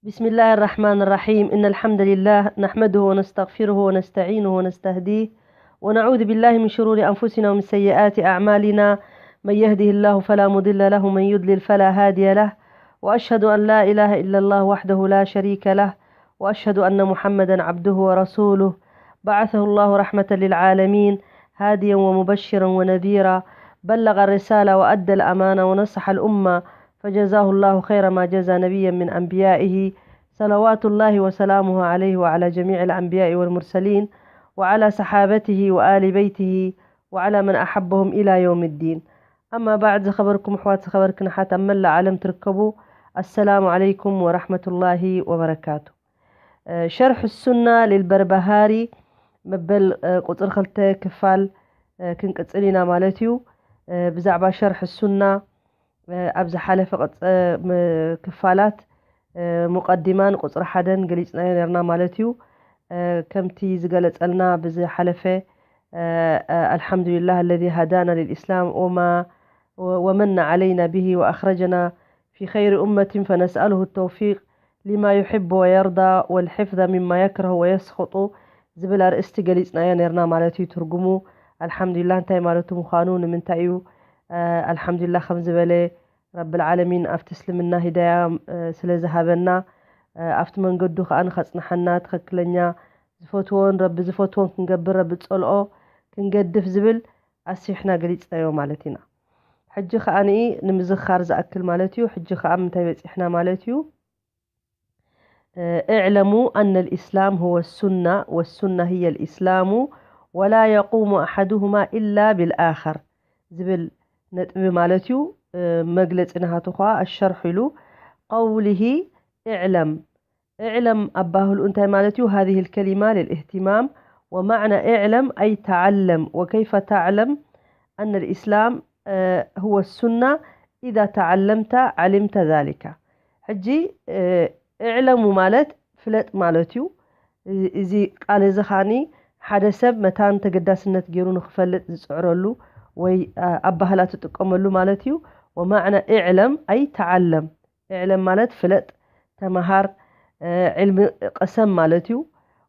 بسم الله الرحمن الرحيم. إن الحمد لله نحمده ونستغفره ونستعينه ونستهديه، ونعوذ بالله من شرور أنفسنا ومن سيئات أعمالنا. من يهده الله فلا مضل له، ومن يضلل فلا هادي له، وأشهد أن لا إله إلا الله وحده لا شريك له، وأشهد أن محمدا عبده ورسوله، بعثه الله رحمة للعالمين، هاديا ومبشرا ونذيرا، بلغ الرسالة وأدى الأمانة ونصح الأمة، فجزاه الله خير ما جزى نبيا من أنبيائه، صلوات الله وسلامه عليه وعلى جميع الأنبياء والمرسلين، وعلى صحابته وآل بيته، وعلى من أحبهم إلى يوم الدين. أما بعد، ዝኸበርኩም ኣሕዋት፣ ዝኸበርክን ኣሓት ኣብ መላእ ዓለም ትርከቡ፣ السلام عليكم ورحمة الله وبركاته. ሸርሕ ሱና ልልበርባሃሪ መበል ቁፅሪ ክልተ ክፋል ክንቅፅል ኢና ማለት እዩ። ብዛዕባ ሸርሕ ሱና ኣብ ዝሓለፈ ክፋላት ሙቀዲማን ቁፅሪ ሓደን ገሊፅናዮ ነርና ማለት እዩ። ከምቲ ዝገለፀልና ብዝሓለፈ الحمد لله الذي هدانا للإسلام وما ومن علينا به وأخرجنا في خير أمة فنسأله التوفيق لما يحب ويرضى والحفظ مما يكره ويسخط ዝብል ኣርእስቲ ገሊፅናዮ ነርና ማለት እዩ። ትርጉሙ ኣልሓምዱሊላህ እንታይ ማለቱ ምዃኑ፣ ንምንታይ እዩ ኣልሓምዱሊላህ ከም ዝበለ፣ ረብል ዓለሚን ኣብቲ እስልምና ሂዳያ ስለ ዝሃበና፣ ኣብቲ መንገዱ ከዓ ንኸፅንሓና፣ ትኽክለኛ ዝፈትዎን ረቢ ዝፈትዎን ክንገብር፣ ረቢ ዝፀልኦ ክንገድፍ ዝብል ኣስፊሕና ገሊፅናዮ ማለት ኢና። ሕጂ ከዓ ንምዝኻር ዝኣክል ማለት እዩ። ሕጂ ከዓ ምንታይ በፂሕና ማለት እዩ። اعلموا أن الإسلام هو السنة والسنة هي الإسلام ولا يقوم أحدهما إلا بالآخر ዝብል ነጥቢ ማለት እዩ። መግለፂ ናሃቱ ከዓ الشرح ኢሉ قوله اعلم اعلم ኣባህሉ እንታይ ማለት እዩ؟ هذه الكلمة للاهتمام ومعنى اعلم أي تعلم وكيف تعلم أن الإسلام هو السنة إذا تعلمت علمت ذلك። ሕጂ እዕለሙ ማለት ፍለጥ ማለት እዩ። እዚ ቃል እዚ ኻኒ ሓደ ሰብ መታን ተገዳስነት ገይሩ ንክፈልጥ ዝፅዕረሉ ወይ ኣባህላ ትጥቀመሉ ማለት እዩ። ومعنى اعلم أي تعلم። እዕለም ማለት ፍለጥ፣ ተመሃር፣ ዕልሚ ቅሰም ማለት እዩ።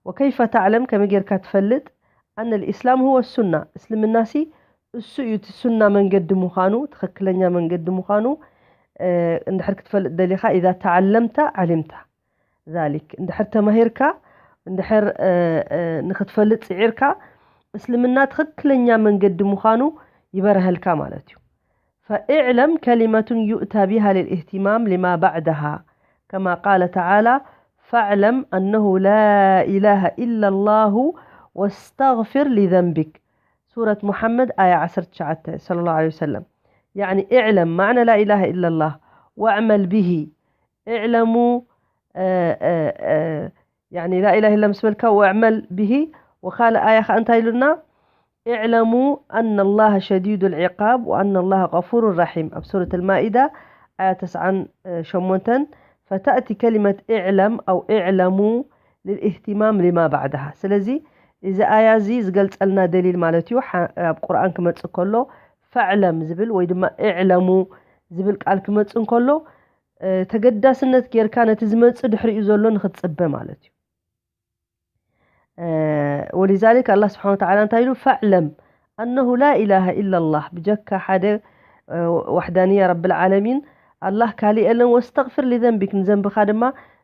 وكيف تعلم ከመይ ጌርካ ትፈልጥ أن الإسلام هو السنة እስልምናሲ እሱ እዩ እቲ ሱና መንገዲ ምዃኑ፣ ትኽክለኛ መንገዲ ምዃኑ እንድሕር ክትፈልጥ ደሊኻ إذا تعلمت علمت ذلك እንድሕር ተማሂርካ እንድሕር ንክትፈልጥ ፅዒርካ እስልምና ትኽክለኛ መንገዲ ምዃኑ ይበርሀልካ ማለት እዩ። فاعلم كلمة يؤتى بها للاهتمام لما بعدها كما قال تعالى فاعلم أنه لا إله إلا الله واستغفر لذنبك سورة محمد آية ዓሰርተ ትሽዓተ صلى الله عليه وسلم يعني اعلم معنى لا إله إلا الله واعمل به اعلموا يعني لا إله إلا ምስ በልካ واعمل به وኻልእ ኣያ ከኣ እንታይ ኢሉና اعلموا أن الله شديد العقاب وأن الله غفور رحيم ኣብ سورة المائدة ኣያ ተስዓን ሸሞንተን فتأتي كلمة اعلم أو اعلموا للاهتمام لما بعدها ስለዚ እዚ ኣያ እዚ ዝገልፀልና ደሊል ማለት እዩ ኣብ ቁርኣን ክመፅእ ከሎ فاعلم ዝብል ወይ ድማ اعلموا ዝብል ቃል ክመፅእ እንከሎ ተገዳስነት ጌርካ ነቲ ዝመፅእ ድሕሪኡ ዘሎ ንክትፅበ ማለት እዩ። ولذلك الله سبحانه وتعالى እንታይ ኢሉ فاعلم أنه لا إله إلا الله ብጀካ ሓደ وحدانية رب العالمين ኣላህ ካሊእ የለን واستغفر لذنبك ንዘንብኻ ድማ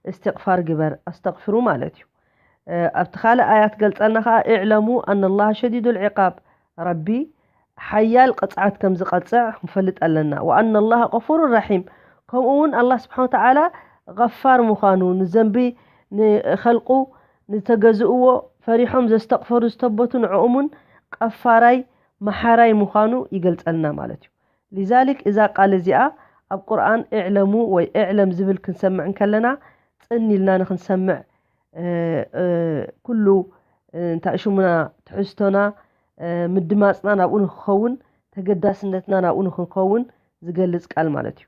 እስትቕፋር ግበር ኣስተቕፍሩ ማለት እዩ። ኣብቲ ካልእ ኣያት ገልፀልና ከዓ اعلموا أن الله شديد العقاب ረቢ ሓያል ቅፅዓት ከም ዝቐፅዕ ክንፈልጥ ኣለና። وأن الله غفور رحيم ከምኡ እውን ኣላህ ስብሓን ወተዓላ غفار ምዃኑ ንዘንቢ ንኸልቁ ንተገዝእዎ ፈሪሖም ዘስተቕፈሩ ዝተበቱ ንዕኡምን ቀፋራይ መሓራይ ምዃኑ ይገልፀልና ማለት እዩ። لذلك እዛ ቃል እዚኣ ኣብ ቁርኣን اعلموا ወይ اعلم ዝብል ክንሰምዕ እንከለና ፅን ኢልና ንክንሰምዕ ኩሉ እንታይ ሽሙና ትሕዝቶና ምድማፅና ናብኡ ንክኸውን ተገዳስነትና ናብኡ ንክንከውን ዝገልፅ ቃል ማለት እዩ።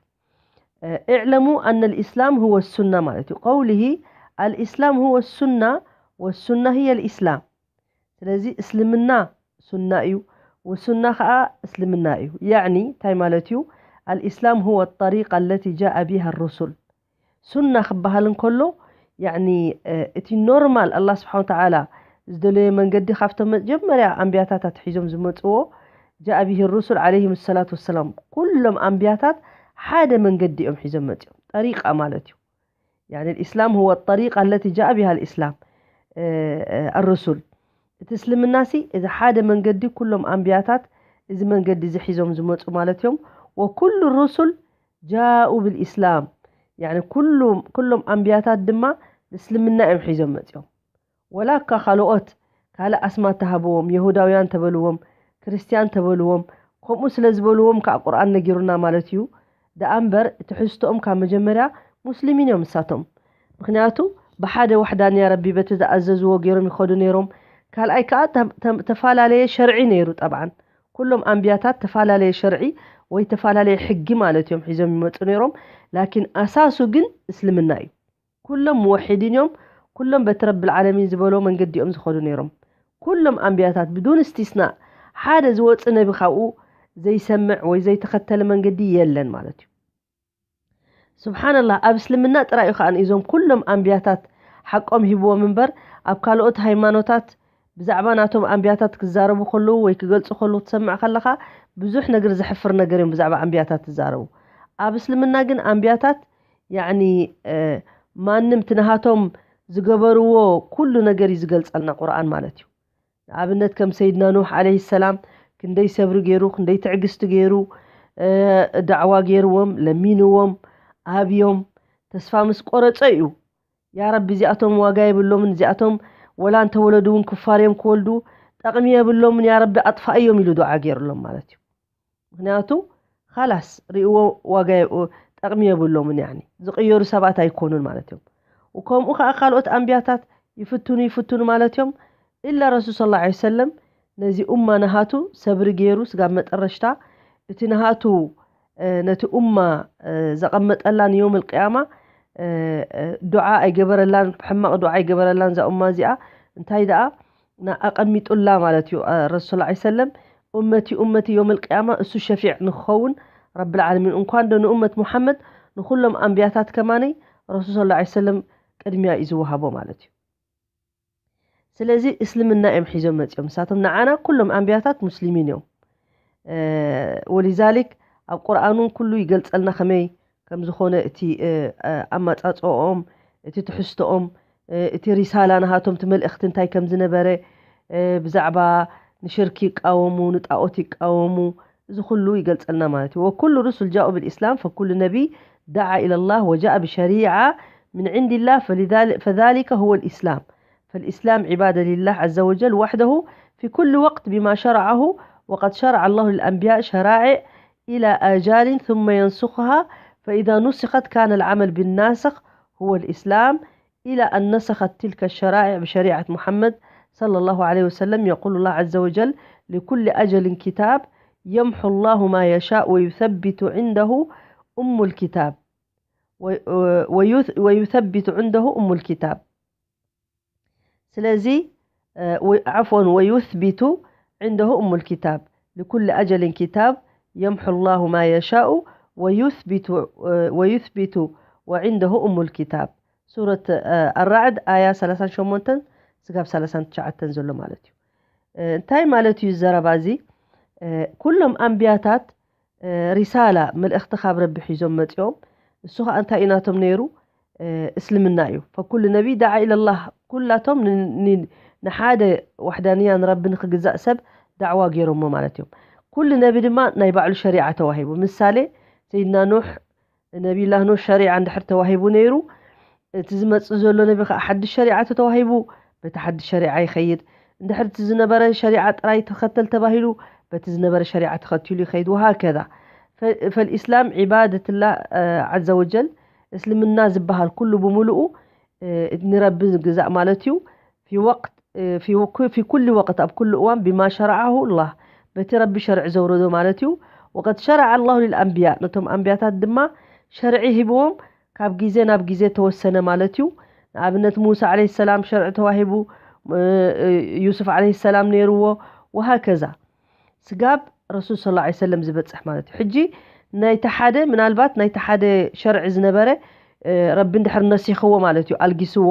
اعلموا أن الإسلام هو السنة ማለት እዩ። قوله الإسلام هو السنة والسنة هي الإسلام ስለዚ እስልምና ሱና እዩ ወሱና ከዓ እስልምና እዩ። يعني እንታይ ማለት እዩ? الإسلام هو الطريقة التي جاء بها الرسل ሱና ክበሃል እንከሎ፣ ያኒ፣ እ፣ እቲ ኖርማል ኣላህ ስብሓን ወተዓላ ዝደለዮ መንገዲ ካብቶም መጀመርያ ኣንብያታት ኣትሒዞም ዝመጽዎ፣ ጃእ ብሂ ሩሱል ዓለይሂም ሰላቱ ወሰላም። ኩሎም ኣንብያታት ሓደ መንገዲ እዮም ሒዞም መጽዮም። ጠሪቃ ማለት እዩ። ያኒ፣ الإسلام هو الطريقة التي جاء بها الإسلام، እ፣ እ፣ الرسل። እቲ እስልምና ሲ፣ እዚ ሓደ መንገዲ ኩሎም ኣንብያታት እዚ መንገዲ እዚ ሒዞም ዝመጹ ማለት እዮም። وكل الرسل جاءوا بالإسلام። ያኒ፣ ኩሉ-፣ ኩሎም ኣንብያታት ድማ እስልምና እዮም ሒዞም መጽዮም። ወላ እኳ ካልኦት ካልእ ኣስማት ተሃብዎም፣ የሁዳውያን ተበልዎም፣ ክርስትያን ተበልዎም፣ ከምኡ ስለ ዝበልዎም ከኣ ቁርኣን ነጊሩና ማለት እዩ። ደኣ እምበር፣ እቲ ትሕዝቶኦም ካብ መጀመርያ ሙስሊሚን እዮም ንሳቶም። ምኽንያቱ፣ ብሓደ ዋሕዳንያ ረቢ በቲ ዝኣዘዝዎ ገይሮም ይኸዱ ነይሮም። ካልኣይ ከኣ፣ ተ-፣ ተ-፣ ተፈላለየ ሸርዒ ነይሩ። ጠብዓን፣ ኩሎም ኣንብያታት ተፈላለየ ሸርዒ ወይ ተፈላለየ ሕጊ ማለት እዮም ሒዞም ይመጹ ነይሮም። ላኪን፣ ኣሳሱ ግን እስልምና እዩ። ኩሎም ሙወሒዲን እዮም። ኩሎም በቲ ረብል ዓለሚን ዝበሎ መንገዲ እዮም ዝኸዱ ነይሮም። ኩሎም ኣንብያታት ብዱን እስቲስናእ፣ ሓደ ዝወጽእ ነቢ ካብኡ ዘይሰምዕ ወይ ዘይተኸተለ መንገዲ የለን ማለት እዩ። ስብሓንላህ፣ ኣብ እስልምና ጥራይ እዩ ከኣ እዞም ኩሎም ኣንብያታት ሓቆም ሂብዎም እምበር፣ ኣብ ካልኦት ሃይማኖታት ብዛዕባ ናቶም ኣንብያታት ክዛረቡ ከለዉ ወይ ክገልጹ ከለዉ ትሰምዕ ከለኻ፣ ብዙሕ ነገር ዘሕፍር ነገር እዮም ብዛዕባ ኣንብያታት ትዛረቡ። ኣብ እስልምና ግን ኣንብያታት፣ ያዕኒ፣ እ፣ ማንም እቲ ናሃቶም ዝገበርዎ ኩሉ ነገር እዩ ዝገልጸልና ቁርኣን ማለት እዩ። ንኣብነት ከም ሰይድና ኑሕ ዓለይሂ ሰላም ክንደይ ሰብሪ ገይሩ፣ ክንደይ ትዕግስቲ ገይሩ፣ እ፣ ዳዕዋ ገይርዎም፣ ለሚንዎም፣ ኣብዮም፣ ተስፋ ምስ ቆረጸ እዩ፣ "ያ ረቢ፣ እዚኣቶም ዋጋ የብሎምን፣ እዚኣቶም ወላ እንተወለዱ እውን ክፋር እዮም ክወልዱ፣ ጠቕሚ የብሎምን፣ ያ ረቢ ኣጥፋእዮም" ኢሉ ዱዓ ገይሩሎም ማለት እዩ። ምኽንያቱ፣ ኻላስ፣ ርእይዎ ዋጋ የ-፣ ጠቕሚ የብሎምን፣ ያኒ፣ ዝቕየሩ ሰባት ኣይኮኑን ማለት እዮም። ወከምኡ ኸዓ ካልኦት ኣንብያታት ይፍትኑ፣ ይፍትኑ ማለት እዮም። ኢላ ረሱል ሰለላሁ ዐለይሂ ወሰለም ነዚ ኡማ ናሃቱ ሰብሪ ገይሩ ስጋብ መጠረሽታ እቲ ናሃቱ፣ እ፣ ነቲ ኡማ፣ እ፣ ዘቐመጠላ ንየውም ኣልቅያማ፣ እ፣ እ፣ ዱዓ ኣይገበረላን፣ ሕማቕ ዱዓ ኣይገበረላን እዛ ኡማ እዚኣ። እንታይ ደኣ ና-፣ ኣቐሚጡላ ማለት እዩ። እ፣ ረሱል ሰለላሁ ዐለይሂ ወሰለም፣ "ኡመቲ፣ ኡመቲ፣ የውም ኣልቅያማ እሱ ሸፊዕ ንክኸውን ረብል ዓለሚን፣ እንኳን ዶ ንኡመት ሙሓመድ፣ ንኹሎም ኣንብያታት ከማነይ ረሱል ሰለላሁ ዐለይሂ ወሰለም ቅድሚያ እዩ ዝወሃቦ" ማለት እዩ። ስለዚ እስልምና እዮም ሒዞም መጺኦም። ንሳቶም ንዓና ኩሎም ኣንብያታት ሙስሊሚን እዮም። እ፣ ወሊዛሊክ ኣብ ቁርኣን እውን ኩሉ ይገልጸልና ከመይ ከም ዝኾነ እቲ፣ እ፣ እ፣ ኣመጻጽኦም፣ እቲ ትሕዝቶኦም፣ እ፣ እቲ ሪሳላ ናሃቶም፣ እቲ መልእኽቲ እንታይ ከም ዝነበረ፣ እ፣ ብዛዕባ ንሽርኪ ይቃወሙ፣ ንጣኦት ይቃወሙ፣ እዚ ኩሉ ይገልጸልና ማለት እዩ። "وكل الرسل جاءوا بالإسلام، فكل نبي دعا إلى الله وجاء بشريعة من عند الله، فلذلك، فذلك هو الإسلام. فالإسلام عبادة لله عز وجل وحده في كل وقت بما شرعه، وقد شرع الله للأنبياء شرائع إلى آجال ثم ينسخها، فإذا نسخت كان العمل بالناسخ هو الإسلام، إلى أن نسخت تلك الشرائع بشريعة محمد صلى الله عليه وسلم. يقول الله عز وجل: لكل أجل كتاب، يمحو الله ما يشاء ويثبت عنده أم الكتاب، و-، ويث-، ويثبت عنده أم الكتاب." ስለዚ፣ እ፣ ወ-፣ ዓፍወን፣ "ويثبت عنده أم الكتاب، لكل أجل كتاب، يمحو الله ما يشاء ويثبت، እ፣ ويثبت وعنده أم الكتاب." ሱረት፣ እ፣ ኣራዕድ ኣያ ሰላሳን ሸሞንተን ስጋብ ሰላሳን ትሽዓተን ዘሎ ማለት እዩ። እ፣ እንታይ ማለት እዩ ዘረባ እዚ? እ፣ ኩሎም ኣንብያታት እ፣ ሪሳላ፣ መልእኽቲ ካብ ረቢ ሒዞም መጺኦም። እሱ ኸኣ እንታይ እዩ ናቶም ነይሩ? እ፣ እስልምና እዩ። ፈኩሉ ነቢ ደዓ ኢለላህ፣ ኩላቶም ን-፣ ን-፣ ንሓደ ዋሕዳንያ ንረቢ ንኽግዛእ ሰብ ዳዕዋ ገይሮሞ ማለት እዮም። ኩሉ ነቢ ድማ ናይ ባዕሉ ሸሪዓ ተዋሂቡ። ምሳሌ፣ ሰይድና ኑሕ፣ ነቢዩላህ ኑሕ ሸሪዓ እንድሕር ተዋሂቡ ነይሩ፣ እቲ ዝመጽእ ዘሎ ነቢ ኸኣ ሓድሽ ሸሪዓ ተተዋሂቡ፣ በቲ ሓድሽ ሸሪዓ ይኸይድ። እንድሕር እቲ ዝነበረ ሸሪዓ ጥራይ ተኸተል ተባሂሉ፣ በቲ ዝነበረ ሸሪዓ ተኸቲሉ ይኸይድ። ወሃከዛ። ፈ-፣ ፈልኢስላም ዒባደትላህ፣ እ፣ ዐዘ ወጀል፣ እስልምና ዝበሃል ኩሉ ብምሉኡ፣ እ፣ ንረቢ ዝግዛእ ማለት እዩ። ፊ ወቅት፣ እ፣ ፊ ወኩ-፣ ፊ ኩሊ ወቅት፣ ኣብ ኩሉ እዋን፣ ቢማ ሸረዐሁ ላህ፣ በቲ ረቢ ሸርዒ ዘውረዶ ማለት እዩ። ወቀድ ሸረዐ ላሁ ሊልኣንብያ፣ ነቶም ኣንብያታት ድማ ሸርዒ ሂብዎም፣ ካብ ግዜ ናብ ግዜ ተወሰነ ማለት እዩ። ንኣብነት፣ ሙሳ ዓለይሂ ሰላም ሸርዒ ተዋሂቡ፣ እ፣ እ፣ ዩሱፍ ዓለይሂ ሰላም ነይርዎ፣ ወሃከዛ። ስጋብ ረሱል ሰለላሁ ዐለይሂ ወሰለም ዝበጽሕ ማለት እዩ። ሕጂ ናይቲ ሓደ፣ ምናልባት ናይቲ ሓደ ሸርዒ ዝነበረ ረቢ እንድሕር ነሲኽዎ ማለት እዩ፣ ኣልጊስዎ፣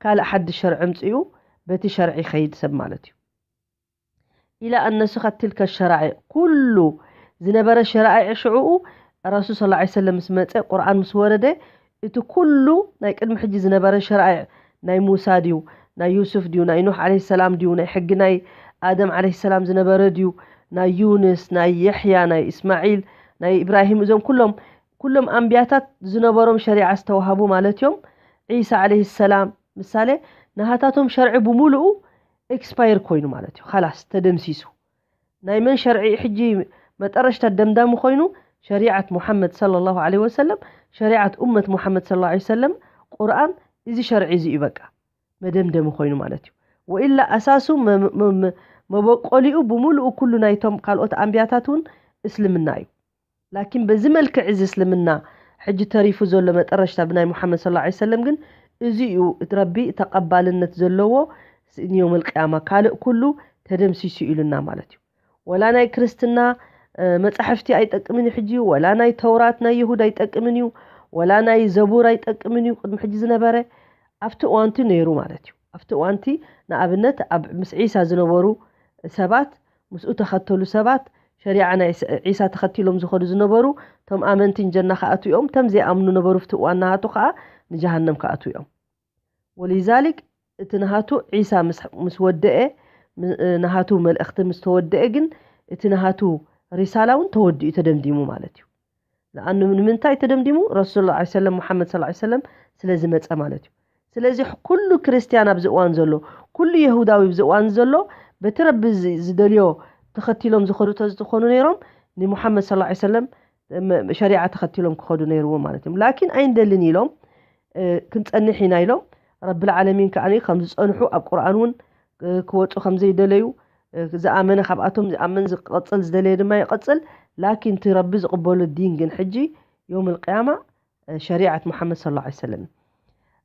ካልእ ሓድሽ ሸርዒ ኣምጺኡ በቲ ሸርዒ ይኸይድ ሰብ ማለት እዩ። ኢላ ኣን ነስኸት ትልከ ሸራዒዕ፣ ኩሉ ዝነበረ ሸራዒዕ ሽዕኡ ረሱል ሰለላሁ ዐለይሂ ወሰለም ምስ መጸ፣ ቁርኣን ምስ ወረደ፣ እቲ ኩሉ ናይ ቅድሚ ሕጂ ዝነበረ ሸራዒዕ ናይ ሙሳ ድዩ፣ ናይ ዩሱፍ ድዩ፣ ናይ ኑሕ ዐለይሂ ሰላም ድዩ፣ ናይ ሕጊ ናይ ኣደም ዐለይሂ ሰላም ዝነበረ ድዩ፣ ናይ ዩንስ፣ ናይ የሕያ፣ ናይ እስማዒል፣ ናይ ኢብራሂም፣ እዞም ኩሎም ኩሎም ኣንብያታት ዝነበሮም ሸሪዓ ዝተዋሃቡ ማለት እዮም። ዒሳ ዓለይሂ ሰላም ምሳሌ ናሃታቶም ሸርዒ ብምሉኡ ኤክስፓየር ኮይኑ ማለት እዩ። ኻላስ ተደምሲሱ። ናይ መን ሸርዒ ሕጂ መጠረሽታ ደምዳሚ ኮይኑ? ሸሪዓት ሙሐመድ ሰለላሁ ዐለይሂ ወሰለም፣ ሸሪዓት ኡመት ሙሐመድ ሰለላሁ ዐለይሂ ወሰለም፣ ቁርኣን፣ እዚ ሸርዒ እዚ እዩ በቃ መደምደሚ ኮይኑ ማለት እዩ። ወኢላ ኣሳሱ መ- መ- መ- መበቆሊኡ ብምሉኡ ኩሉ ናይቶም ካልኦት ኣንብያታት እውን እስልምና እዩ። ላኪን በዚ መልክዕ እዚ እስልምና ሕጂ ተሪፉ ዘሎ መጠረሽታ ብናይ ሙሐመድ ሰለላሁ ዐለይሂ ወሰለም ግን እዚ እዩ እቲ ረቢ ተቐባልነት ዘለዎ ስ- ንዮም ኣልቅያማ ካልእ ኩሉ ተደምሲሱ ኢሉና ማለት እዩ። ወላ ናይ ክርስትና እ፣ መጻሕፍቲ ኣይጠቅምን እዩ ሕጂ፣ ወላ ናይ ተውራት ናይ ይሁድ ኣይጠቅምን እዩ፣ ወላ ናይ ዘቡር ኣይጠቅምን እዩ ቅድሚ ሕጂ ዝነበረ ኣብቲ እዋንቲ ነይሩ ማለት እዩ። ኣብቲ እዋንቲ ንኣብነት ኣብ ምስ ዒሳ ዝነበሩ ሰባት፣ ምስኡ ተኸተሉ ሰባት፣ ሸሪዓ ናይ ስ- ዒሳ ተኸቲሎም ዝኸዱ ዝነበሩ፣ ቶም ኣመንቲ ንጀና ክኣትዉ እዮም፣ ቶም ዘይኣምኑ ነበሩ ኣብቲ እዋን ናሃቱ ከዓ ንጀሃነም ክኣትዉ እዮም። ወሊዛሊክ እቲ ናሃቱ ዒሳ ምስ ምስ ወደአ፣ ም- ናሃቱ መልእኽቲ ምስ ተወደአ ግን እቲ ናሃቱ ሪሳላ እውን ተወዲኡ ተደምዲሙ ማለት እዩ። ለኣኑ ንምንታይ ተደምዲሙ? ረሱል ላ ሰለም ሙሓመድ ስ ሰለም ስለ ዝመፀ ማለት እዩ። ስለዚ ኩሉ ክርስትያን ኣብዚ እዋን ዘሎ፣ ኩሉ የሁዳዊ ኣብዚ እዋን ዘሎ በቲ ረቢ ዝ- ዝደልዮ ተኸቲሎም ዝኸዱ ተዝኾኑ ነይሮም ንሙሓመድ ስ ሰለም ም- ሸሪዓ ተኸቲሎም ክኸዱ ነይርዎም ማለት እዮም። ላኪን ኣይንደልን ኢሎም እ፣ ክንጸንሕ ኢና ኢሎም። ረብል ዓለሚን ከኣ ከም ዝጸንሑ ኣብ ቁርኣን እውን እ፣ ክወጹ ከም ዘይደለዩ እ፣ ዝኣመነ ካብኣቶም ዝኣምን ዝቐጽል ዝደለየ ድማ ይቐጽል። ላኪን እቲ ረቢ ዝቕበሎ ዲን ግን ሕጂ ዮም ልቅያማ እ፣ ሸሪዓት ሙሓመድ ስለ ላ ሰለም።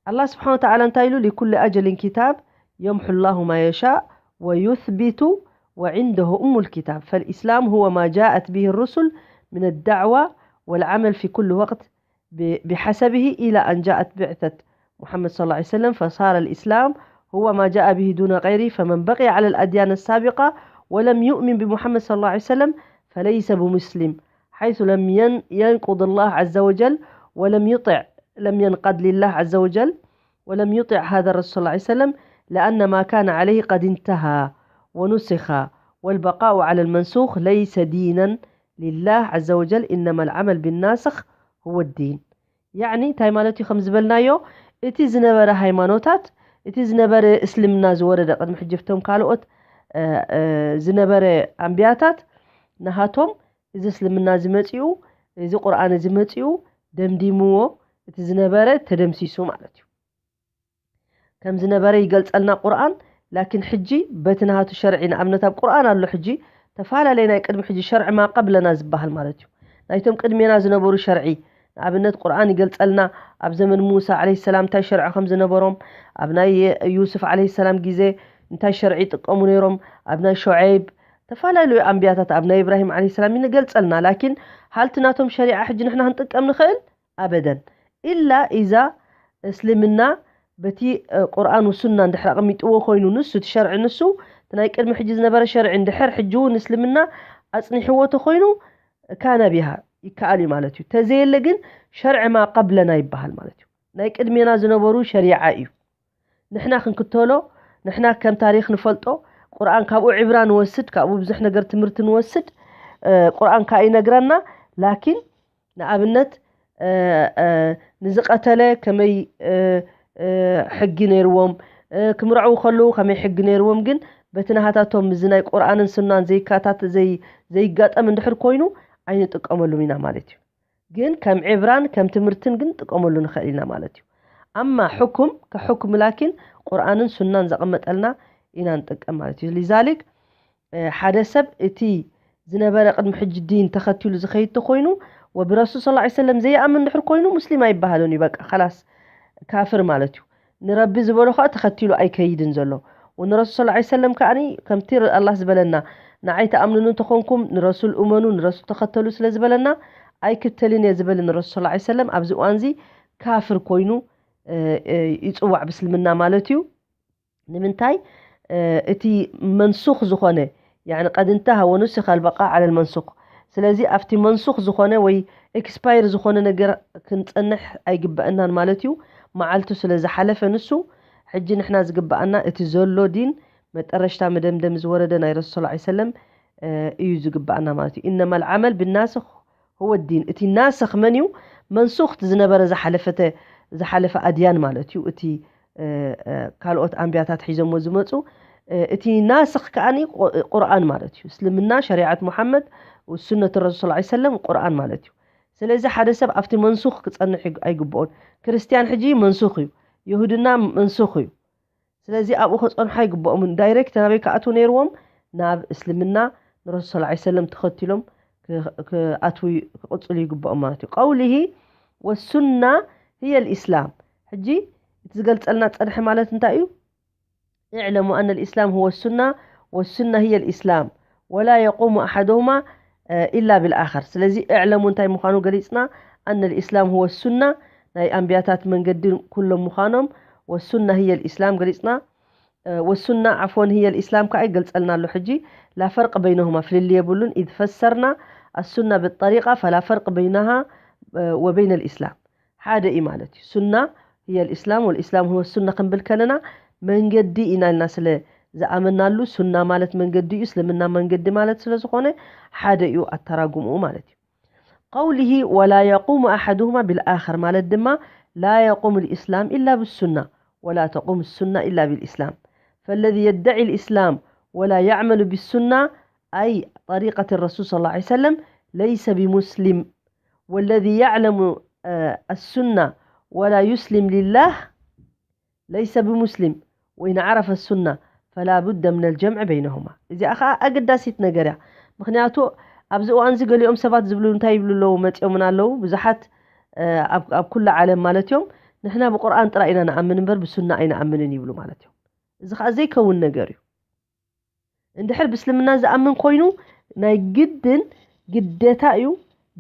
ኣላህ ስብሓን ወተዓላ እንታይ ኢሉ? ሊኩል ኣጀልን ኪታብ የምሑ ላሁ ማ የሻእ ወዩስቢቱ ወዕንደሁ ኡሙ ልኪታብ ፈልኢስላም ሁወ ማ ጃአት ብሂ ሩሱል ምን ዳዕዋ ወልዓመል ፊ ኩል ወቅት ب- بحسبه إلى أن جاءت بعثة محمد صلى الله عليه وسلم، فصار الإسلام هو ما جاء به دون غيره، فمن بقي على الأديان السابقة ولم يؤمن بمحمد صلى الله عليه وسلم فليس بمسلم، حيث لم ين- ينقض الله عز وجل ولم يطع، لم ينقد لله عز وجل ولم يطع هذا الرسول صلى الله عليه وسلم، لأن ما كان عليه قد انتهى ونسخ، والبقاء على المنسوخ ليس دينا لله عز وجل، إنما العمل بالناسخ هو الدين. ያዕኒ እንታይ ማለት እዩ? ከም ዝበልናዮ እቲ ዝነበረ ሃይማኖታት፣ እቲ ዝነበረ እስልምና ዝወረደ ቅድሚ ሕጂ ብቶም ካልኦት እ፣ እ፣ ዝነበረ ኣንብያታት ናሃቶም እዚ እስልምና ዝመፅኡ፣ እዚ ቁርኣን እዚ መፅኡ ደምዲምዎ፣ እቲ ዝነበረ ተደምሲሱ ማለት እዩ። ከም ዝነበረ ይገልጸልና ቁርኣን። ላኪን ሕጂ በቲ ናሃቱ ሸርዒ፣ ንኣብነት ኣብ ቁርኣን ኣሎ ሕጂ ተፈላለየ ናይ ቅድሚ ሕጂ ሸርዒ ማ ቀብለና ዝበሃል ማለት እዩ። ናይቶም ቅድሜና ዝነበሩ ሸርዒ ንኣብነት ቁርኣን ይገልጸልና። ኣብ ዘመን ሙሳ ዓለይሂ ሰላም እንታይ ሸርዒ ከም ዝነበሮም፣ ኣብ ናይ ዩሱፍ ዓለይሂ ሰላም ግዜ እንታይ ሸርዒ ይጥቀሙ ነይሮም፣ ኣብ ናይ ሹዐይብ፣ ዝተፈላለዩ ኣንብያታት፣ ኣብ ናይ ኢብራሂም ዓለይሂ ሰላም ይገልጸልና። ላኪን ሃልቲ ናቶም ሸሪዓ ሕጂ ንሕና ክንጥቀም ንኽእል ኣበደን። ኢላ ኢዛ እስልምና በቲ ቁርኣን ወሱና እንድሕር ኣቐሚጥዎ ኮይኑ፣ ንሱ እቲ ሸርዒ ንሱ እቲ ናይ ቅድሚ ሕጂ ዝነበረ ሸርዒ እንድሕር ሕጂ እውን እስልምና ኣፅኒሕዎ ተኮይኑ ካነ ቢሃ ይከኣል እዩ ማለት እዩ። ተዘየለ ግን ሸርዒ ማ ቀብለና ይበሃል ማለት እዩ። ናይ ቅድሜና ዝነበሩ ሸሪዓ እዩ። ንሕና ክንክተሎ፣ ንሕና ከም ታሪክ ንፈልጦ፣ ቁርኣን ካብኡ ዕብራ ንወስድ፣ ካብኡ ብዙሕ ነገር ትምህርቲ ንወስድ። ቁርኣን ከዓ ይነግረና። ላኪን ንኣብነት ንዝቐተለ ከመይ ሕጊ ነይርዎም፣ ክምርዐው ከለዉ ከመይ ሕጊ ነይርዎም፣ ግን በቲ ናሃታቶም እዚ ናይ ቁርኣንን ሱናን ዘይካታት ዘይጋጠም እንድሕር ኮይኑ ኣይንጥቀመሉም ኢና ማለት እዩ። ግን ከም ዕብራን ከም ትምህርትን ግን ጥቀመሉ ንኽእል ኢና ማለት እዩ። ኣማ ሕኩም ከሕኩም ላኪን ቁርኣንን ሱናን ዘቐመጠልና ኢና ንጥቀም ማለት እዩ። ሊዛሊክ ሓደ ሰብ እቲ ዝነበረ ቅድሚ ሕጂ ዲን ተኸቲሉ ዝኸይድ ተኮይኑ፣ ወብረሱል ስ ሰለም ዘይኣምን ድሕር ኮይኑ ሙስሊም ኣይበሃልን እዩ። በቃ ኸላስ ካፍር ማለት እዩ። ንረቢ ዝበሎ ከዓ ተኸቲሉ ኣይከይድን ዘሎ። ወንረሱል ስ ሰለም ከዓ ከምቲ ኣላ ዝበለና ንዓይ ተኣምንኑ እንተኾንኩም ንረሱል እመኑ፣ ንረሱል ተኸተሉ ስለ ዝበለና ኣይክተልን እየ ዝብል ንረሱል ስ ሰለም ኣብዚ እዋንዚ ካፍር ኮይኑ ይፅዋዕ ብስልምና ማለት እዩ። ንምንታይ? እቲ መንሱኽ ዝኾነ፣ يعني قد انتهى ونسخ البقاء على المنسوخ። ስለዚ ኣብቲ መንሱኽ ዝኾነ ወይ ኤክስፓየር ዝኾነ ነገር ክንፀንሕ ኣይግበአናን ማለት እዩ። መዓልቱ ስለ ዝሓለፈ ንሱ፣ ሕጂ ንሕና ዝግበኣና እቲ ዘሎ ዲን መጠረሽታ መደምደም ዝወረደ ናይ ረሱል ሰለላሁ ዐለይሂ ወሰለም እዩ ዝግበኣና ማለት እዩ። إنما العمل بالناسخ هو الدين። እቲ ናስኽ መን እዩ? መንሱኽ ዝነበረ ዝሓለፈተ ዝሓለፈ ኣድያን ማለት እዩ። እቲ ካልኦት ኣንብያታት ሒዞሞ ዝመፁ፣ እቲ ናስኽ ከዓኒ ቁርኣን ማለት እዩ። እስልምና ሸሪዓት ሙሓመድ፣ ሱነት ረሱል ሰለላሁ ዐለይሂ ወሰለም ቁርኣን ማለት እዩ። ስለዚ ሓደ ሰብ ኣብቲ መንሱኽ ክፀንሕ ኣይግብኦን። ክርስትያን ሕጂ መንሱኽ እዩ፣ ይሁድና መንሱኽ እዩ። ስለዚ ኣብኡ ከፀንሑ ኣይግብኦምን። ዳይሬክት ናበይ ክኣትዉ ነይርዎም? ናብ እስልምና፣ ንረሱል ሰለላሁ ዐለይሂ ወሰለም ተኸቲሎም ክኣትዉ ክቕፅሉ ይግብኦም ማለት እዩ። ቀውሊሂ ወሱና ህየ ልኢስላም። ሕጂ እቲ ዝገልፀልና ፀንሐ ማለት እንታይ እዩ? اعلموا أن الإسلام هو السنة والسنة هي الإسلام ولا يقوم أحدهما إلا بالآخر። ስለዚ اعلموا እንታይ ምዃኑ ገሊፅና፣ أن الإسلام هو السنة ናይ ኣንብያታት መንገዲ ኩሎም ምዃኖም፣ والسنة هي الإسلام ገሊፅና። والسنة عفوا هي الإسلام ከዓ ይገልፀልና ኣሎ። ሕጂ لا فرق بينهما ፍልልይ የብሉን። إذ فسرنا السنة بالطريقة فلا فرق بينها وبين الإسلام። ሓደ እዩ ማለት እዩ። ሱና هي الإسلام والإسلام هو السنة ክንብል ከለና መንገዲ ኢና ኢልና ስለ ዝኣመናሉ ሱና ማለት መንገዲ እዩ፣ እስልምና መንገዲ ማለት ስለ ዝኾነ ሓደ እዩ ኣተራጉምኡ ማለት እዩ። قوله ولا يقوم أحدهما بالآخر ማለት ድማ لا يقوم الإسلام إلا بالسنة ولا تقوم السنة إلا بالإسلام فالذي يدعي الإسلام ولا يعمل بالسنة أي طريقة الرسول صلى الله عليه وسلم ليس بمسلم والذي يعلم السنة ولا يسلم لله ليس بمسلم وإن عرف السنة فلا بد من الجمع بينهما። እዚኣ ኸዓ ኣገዳሲት ነገር እያ። ምኽንያቱ ኣብዚ እዋን እዚ ገሊኦም ሰባት ዝብሉ እንታይ ይብሉ ኣለዉ፣ መፂኦምና ኣለዉ ብዙሓት ኣብ ኩሉ ዓለም ማለት እዮም። ንሕና ብቁርኣን ጥራይ ኢና ንኣምን እምበር ብሱና ኣይንኣምንን ይብሉ ማለት እዮም። እዚ ኸዓ ዘይከውን ነገር እዩ። እንድሕር ብእስልምና ዝኣምን ኮይኑ ናይ ግድን ግደታ እዩ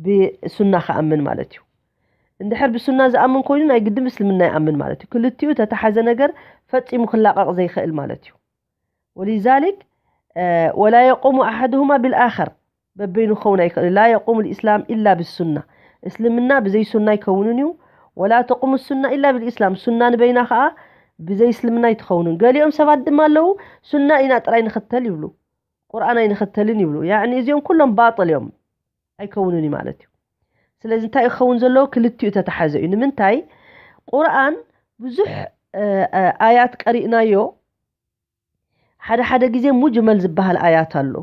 ብሱና ክኣምን ማለት እዩ። እንድሕር ብሱና ዝኣምን ኮይኑ ናይ ግድን ብእስልምና ይኣምን ማለት እዩ። ክልቲኡ ተተሓዘ ነገር ፈጺሙ ክላቐቕ ዘይኽእል ማለት እዩ። ولذلك ولا يقوم أحدهما بالآخر በበይኑ ክኸውን ኣይክእል። لا يقوم الإسلام إلا بالسنة እስልምና ብዘይ ሱና ኣይከውንን እዩ። ولا تقوم السنة إلا بالإسلام ሱና ንበይና ከዓ ብዘይ እስልምና ኣይትኸውንን። ገሊኦም ሰባት ድማ ኣለዉ ሱና ኢና ጥራይ ንኽተል ይብሉ፣ ቁርኣን ኣይንኽተልን ይብሉ። ያዕኒ እዚኦም ኩሎም ባጥል እዮም፣ ኣይከውንን እዩ ማለት እዩ። ስለዚ እንታይ ክኸውን ዘለዎ? ክልቲኡ ተተሓዘ እዩ። ንምንታይ? ቁርኣን ብዙሕ ኣያት ቀሪእናዮ ሓደ ሓደ ግዜ ሙጅመል ዝበሃል ኣያት ኣሎ።